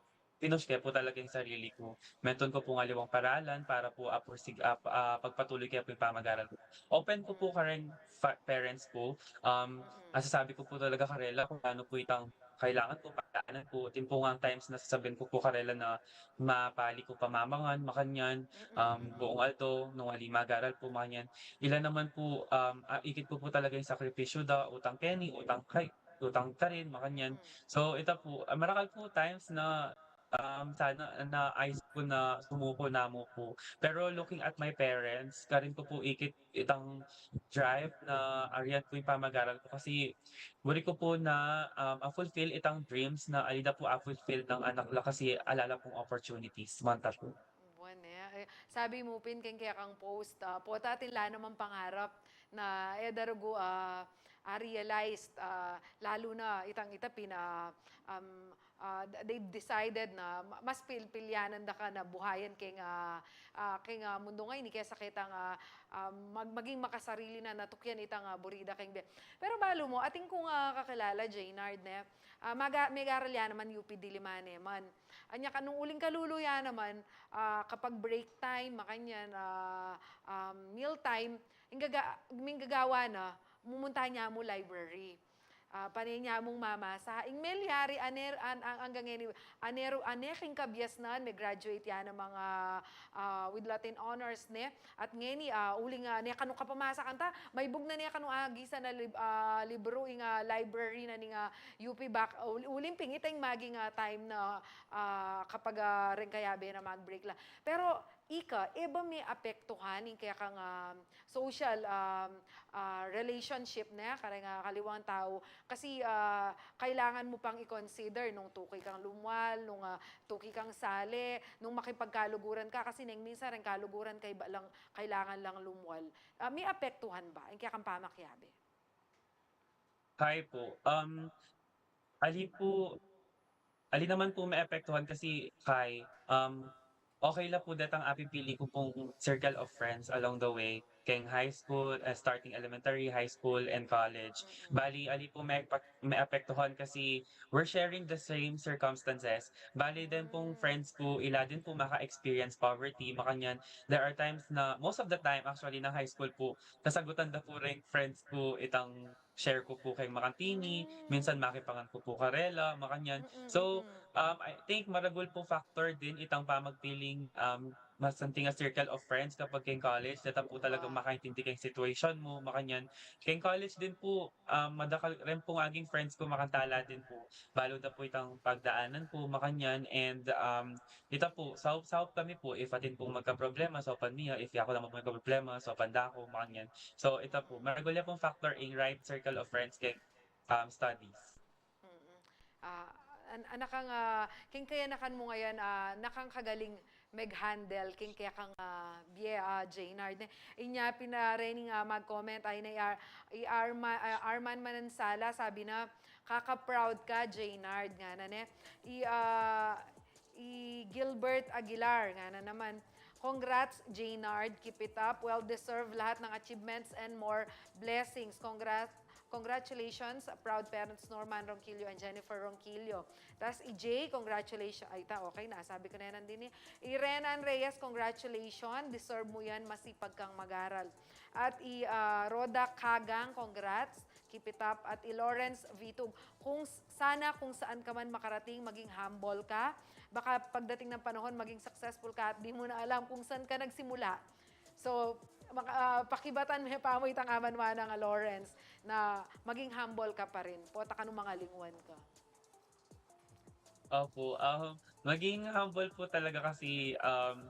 Pinush ke po talaga ing sarili ku. Mentun ku pong aliwang paralan para po, ah, pursig-, ah, pa-, ah, pagpatuloy ke po ing pamag-aral ku. Open ku po kareng fa-, parents ku. Um, masasabi ku po talaga karela kung ano po itang kailangan ku, pagdaanan ku. Atin po ngang times na sasabihan ku po karela na mapali ku pa mamangan, makanyan, um, buong aldo, nung ali mag-aral po, makanyan. Ila naman po, um, ah, ikit ku po talaga ing sakripisyu da, utang keni, utang kay, utang karin, makanyan. So, ita po, ah, marakal po times na, um, sana, na ayus ku na sumuko na mu po. Pero looking at my parents, karin ku po ikit itang drive na arian ku ing pamag-aral ku kasi buri ku po na, um, a-fulfill itang dreams na ali da po a-fulfill nang anak la kasi ala la pong opportunities, manta po. Buwan, eh. Eh, sabi mu pin keng kekang post, ah, pota atin la namang pangarap na, eh, darugu, ah, ah, realized, ah, lalu na itang ita pin, ah, um, ah, d-, they've decided na ma-, mas pil-, pilyanan da ka na buhayan keng, ah, ah, keng, ah, mundu ngeni kesa ketang, ah, ah, mag-, maging makasarili na, na tukyan itang, ah, buri da keng bie. Pero balu mu, atin kung, ah, kakilala, Jaynard, ne? Ah, maga-, megaral ya naman U P Diliman, e man. Anya ka nung uling kalulu ya naman, ah, kapag break time, makanyan, ah, um, meal time, ing gaga-, ing gagawa na, mumunta nya mu library. Ah, pane nya mung mamasa. Ing melyari, ane, an-, an-, anggang ngeni, ane ru, ane king kabiasnan, me-graduate ya namang, ah, ah, with Latin honors, ne? At ngeni, ah, uling, ah, ne kanu kapamasa kanta, maibug na ne kanu agisan a lib-, ah, libru ing, ah, library na ning, ah, U P back, ul-, uling pin ita ing maging, ah, time na, ah, kapag, ah, reng kayabe na mag-break la. Pero, ika, e ba meapektuhan ing kekang, ah, social, ah, ah, relationship ne kareng, ah, kaliwang tau? Kasi, ah, kailangan mu pang i-consider nung tuki kang lumwal, nung, ah, tuki kang sali, nung makipagkaluguran ka, kasi neng minsan reng kaluguran kaiba lang, kailangan lang lumwal. Ah, meapektuhan ba ing kekang pamakiabe? Hay po. Um, ali po, ali naman po meapektuhan kasi kay, um, okay la po detang apipili ku pong circle of friends along the way, keng high school, eh, starting elementary, high school, and college. Bali, ali po meapek-, meapektuhan kasi we're sharing the same circumstances. Bali, den pong friends ku, ila din po maka-experience poverty, makanyan. There are times na, most of the time, actually, nang high school po, kasagutan da po reng friends ku itang share ku po keng makantini, minsan makipangan ku po karela, makanyan. So, um, I think maragul pong factor din itang pamagpiling, um, masanting a circle of friends kapag keng college, deta po talagang makaintindi keng situation mu, makanyan. Keng college din po, um, madakal rin pong aging friends ku, makantala din po. Balu da po itang pagdaanan ku, makanyan, and, um, ita po, saup, saup kami po, if atin pong magkaproblema, saupan mi ya, if yaku naman po magkaproblema, saupan da ku, makanyan. So, ita po, maragul ya pong factor ing right circle of friends keng, um, studies. Mm. Ah, an-, anak kang, ah, keng kayanakan mu ngayan, ah, anak kang kagaling meg-handle king kekang, ah, bie, ah, Jaynard, ne. Inya pin, ah, rening, ah, mag-comment ay na i Ar-, i Arma-, ah, Arman Manansala, sabi na, "Kaka-proud ka, Jaynard," ngana, ne. I, ah, i Gilbert Aguilar, ngana naman, "Congrats, Jaynard. Keep it up. Well deserved lahat ng achievements and more blessings. Congrats, congratulations, proud parents Norman Ronquillo and Jennifer Ronquillo." Tas i Jay, congratulations. Ay, ta, okay na. Sabi ko na yan din eh. I Renan Reyes, congratulations. Deserve mo yan. Masipag kang mag-aral. At i, ah, Rhoda Kagang, congrats. Keep it up. At i Lawrence Vitug, kung s-, sana kung saan ka man makarating, maging humble ka. Baka pagdating ng panahon, maging successful ka at di mo na alam kung saan ka nagsimula. So, maka-, ah, pakibatan me pa mu itang amanwa nang, ah, Lawrence, na maging humble ka pa rin. Pota ka nung mangalingwan ka. Opo, um, maging humble po talaga kasi, um,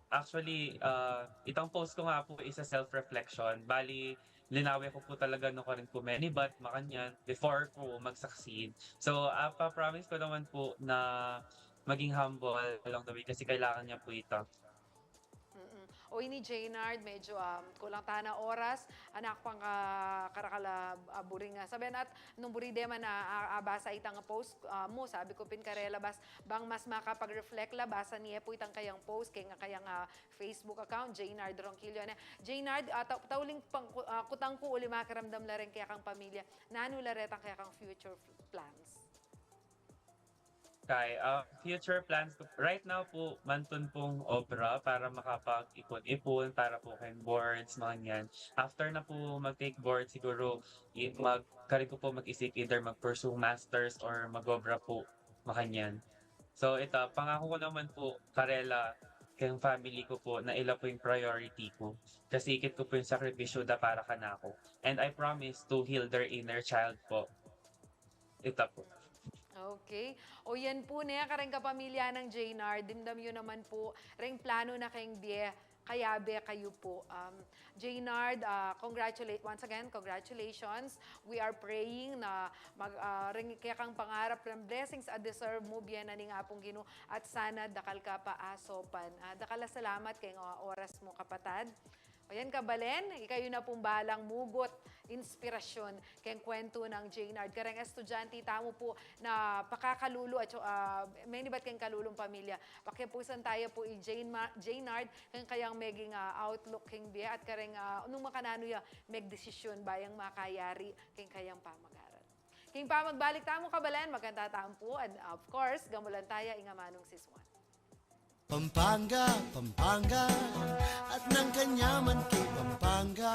actually, ah, itang post ko nga po is a self-reflection. Bali, linawe ko po talaga nung karin po menibat, makanyan, before po mag-succeed. So, ah, pa-promise ko naman po na maging humble along the way kasi kailangan niya po ito. Mm-mm. O ini, Jaynard, medyo, um, kulang tana oras. Anak pang, ah, karakal a, ah, buring, ah, sabian at nung buri de man, ah, ah, abasa itang post, ah, mu, sabi ku pin karela bas, bang mas makapag-reflect la, basa ne pu itang kayang post, keng kayang, ah, Facebook account, Jaynard Ronquillo. Ne, Jaynard, ah, ta-, tauling pang-, ah, kutang ku uli, makiramdam la reng kekang pamilya, nanu la retang kekang future plans? Kay, ah, future plans ko, right now po, mantun pong obra para makapag-ipun-ipun para po keng boards, makanyan. After na po mag-take board, siguro, i-, mag-, karin ko po mag-isip either mag-pursue masters or mag-obra po, makanyan. So, ita, pangako ko naman po, karela, keng family ko po, na ila po yung priority ko. Kasi ikit ko po yung sakripisyo da para kanaku. And I promise to heal their inner child po. Ita po. Okay. O yan po, ne, kareng kapamilya nang Jaynard, dimdam yu naman po, reng plano na keng bie, kayabe kayu po. Um, Jaynard, ah, congratulate, once again, congratulations. We are praying na mag, ah, reng kekang pangarap, reng blessings a deserve mu, bie na ning Apung Ginu, at sana dakal ka pa asopan. Ah, dakal a salamat keng, ah, oras mu, kapatad. O yan, kabalen, ikayu na pung balang mugut inspirasyon keng kwentu nang Jaynard. Kareng estudyante tamu po na pakakalulu at, ah, menibat keng kalulung pamilya. Pakipusan taya po i Jane Ma-, Jaynard, keng kayang meging, ah, outlook keng bie at kareng, ah, nung makananu ya megdesisyon ba yang makayari keng kayang pamag-aral. Keng pamagbalik tamu, kabalen, magkanta tamu po, and of course, gamulan taya ing amanung siswan. Pampanga, Pampanga, at nang kanyaman keng Pampanga.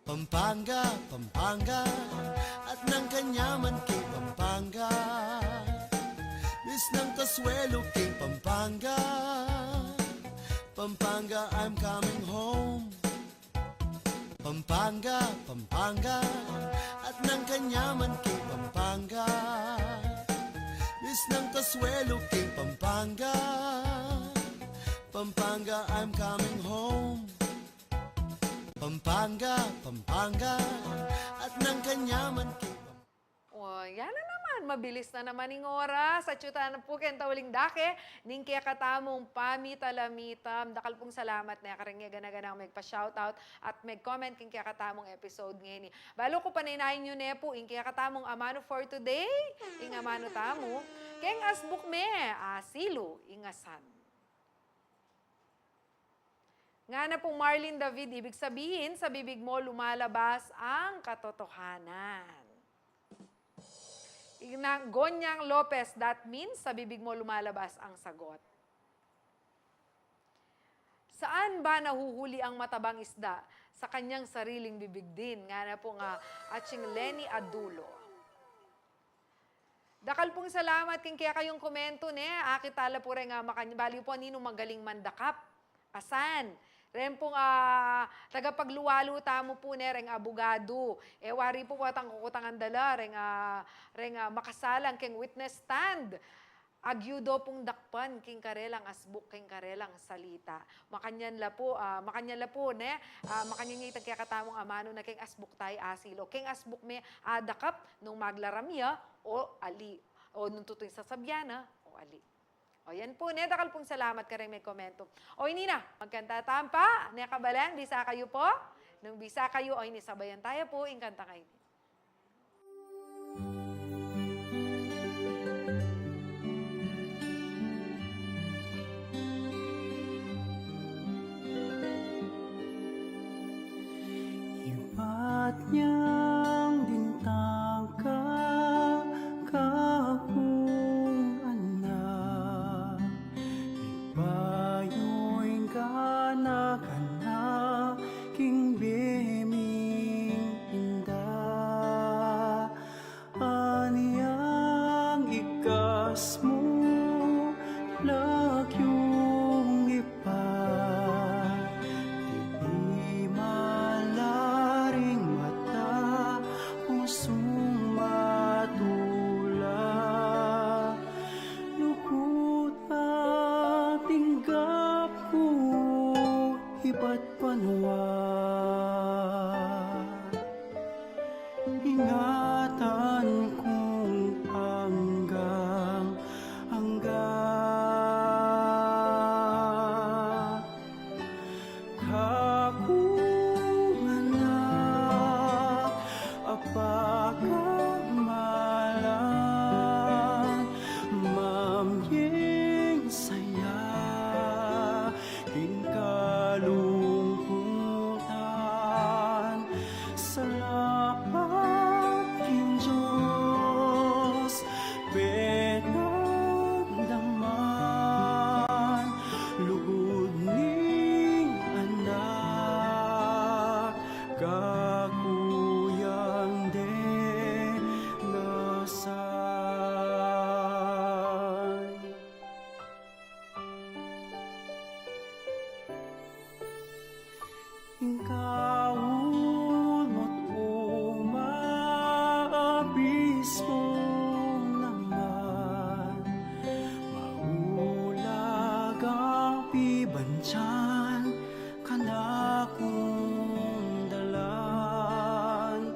Pampanga, Pampanga, at nang kanyaman keng Pampanga. Miss nang kasuelo keng Pampanga. Pampanga, I'm coming home. Pampanga, Pampanga, at nang kanyaman keng Pampanga. Miss nang kasuelo keng Pampanga. Pampanga, I'm coming home. Pampanga, Pampanga, at nang kanyaman keng Pampanga. O, yan na naman. Mabilis na naman ing oras. Atyu tana pu keng tauling dake ning kekatamung pamitalamitam. Dakal pung salamat ne kareng gana-ganang megpa-shoutout at meg-comment keng kekatamung episode ngeni. Balu ku, panaynayan yu ne pu ing kekatamung amanu for today, ing amanu tamu, keng asbuk me, Asilu ing Asan. Ngana pung Marlene David, ibig sabihin, sa bibig mo lumalabas ang katotohanan. Ing Gonyang Lopez, that means, sa bibig mo lumalabas ang sagot. Saan ba nahuhuli ang matabang isda? Sa kanyang sariling bibig din. Ngana pung Atsing Leni Adulo. Dakal pung salamat keng kekayung komento, ne? Akit tala pu reng, ah, makan-, bali pu ninung magaling mandakap. Asan? Reng pung, ah, tagapagluwalu tamu pu, ne, reng abugadu. E wari pu, watang kukutangan da la reng, ah, reng, ah, makasalang keng witness stand. Agyu do pung dakpan king karelang asbuk, king karelang salita. Makanyan la pu, ah, makanyan la pu, ne? Ah, makanyan ya itang kekatamung amanu na keng asbuk tayu, Asilu. Keng asbuk me adakap nung maglaram ya o ali. O nung tutu ing sasabyan na o ali. O yan pu, ne? Dakal pung salamat kareng megkomento. O ini na, magkanta tamu pa, ne, kabalen, bisa kayu pu? Nung bisa kayu, o ini, sabayan taya pu ing kantang ini. Ibat yang bintang ka, kakung anak, ibayu ing ganaka na king bie ming inda. Anyang ikas mu, lakyung ipat, di malaring mata, pusung matula. Lugud at tinggap ku ibat banua. Ingatan kung anggang angga. Kakung anak, apakamalan, mamyeng saya king kalungkutan. Salamat king Dios, penagdaman, lugud ning anak, kakuyang deng asan. Ing kaul mu't uma, abismu naman, maulagang pibandian, kanakung dalan,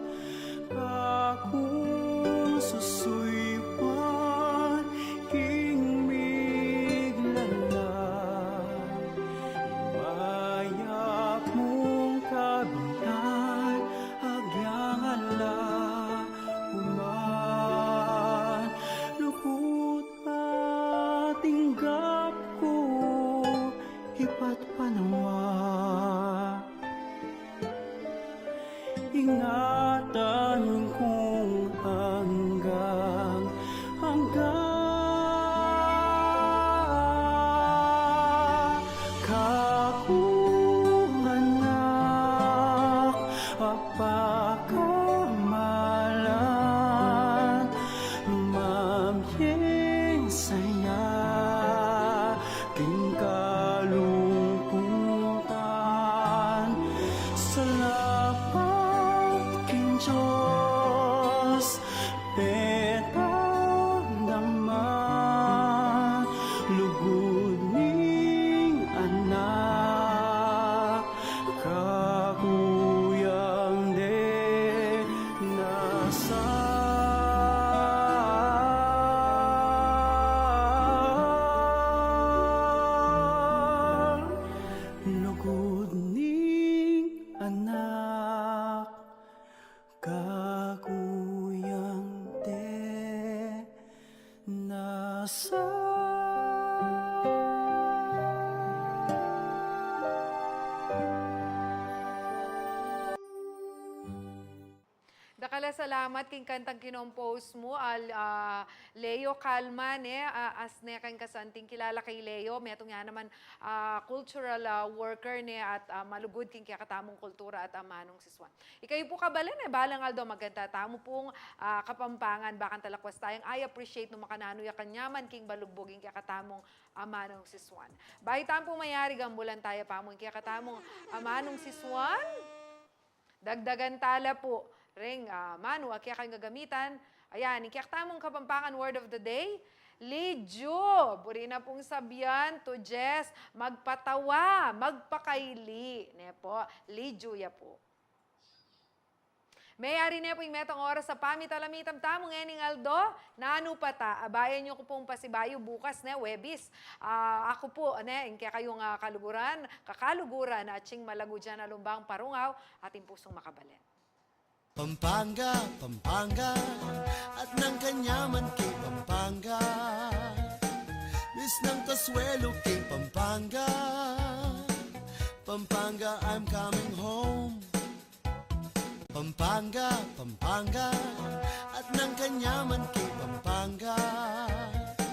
kakung susuyuan king miglalang, mayap mung kabi Salamat king kantang kinompose mu, al, ah, Leo Calma, ne, ah, as ne keng kasanting kilala kay Leo, metung ya naman, ah, cultural, ah, worker, ne, at, ah, malugud king kekatamung kultura at, ah, Manong Sisuan. Ikayu pu kabalen, e, balang aldo magkanta tamu pung, ah, Kapampangan, bakanta lakwas tayang I appreciate no makananu ya kanyaman king balugbug ing kekatamung, ah, Manong Sisuan. Bayu tamu pu mayari, gambulan taya pamu ing kekatamung, ah, Manong Sisuan. Dagdagan tala pu ring, ah, manu a kekayung gagamitan. Ayan, ing kekatamung Kapampangan word of the day, lidyu. Buri na pung sabian, to jest, magpatawa, magpakaili. Ne pu, lidyu ya pu. Meyari ne pu ing metung oras a pamitalamitan tamu ngening aldo. Nanu pa ta? Abayan yu ku pung pasibayu bukas, ne, Huwebes. Ah, aku pu, ne, ing kekayung, ah, kaluguran, kakaluguran, atsing malagu dian a lumbang parungaw, atin pusung makabalen. Pampanga, Pampanga, at nang kanyaman king Pampanga. Miss ng kasuelo king Pampanga. Pampanga, I'm coming home. Pampanga, Pampanga, at nang kanyaman king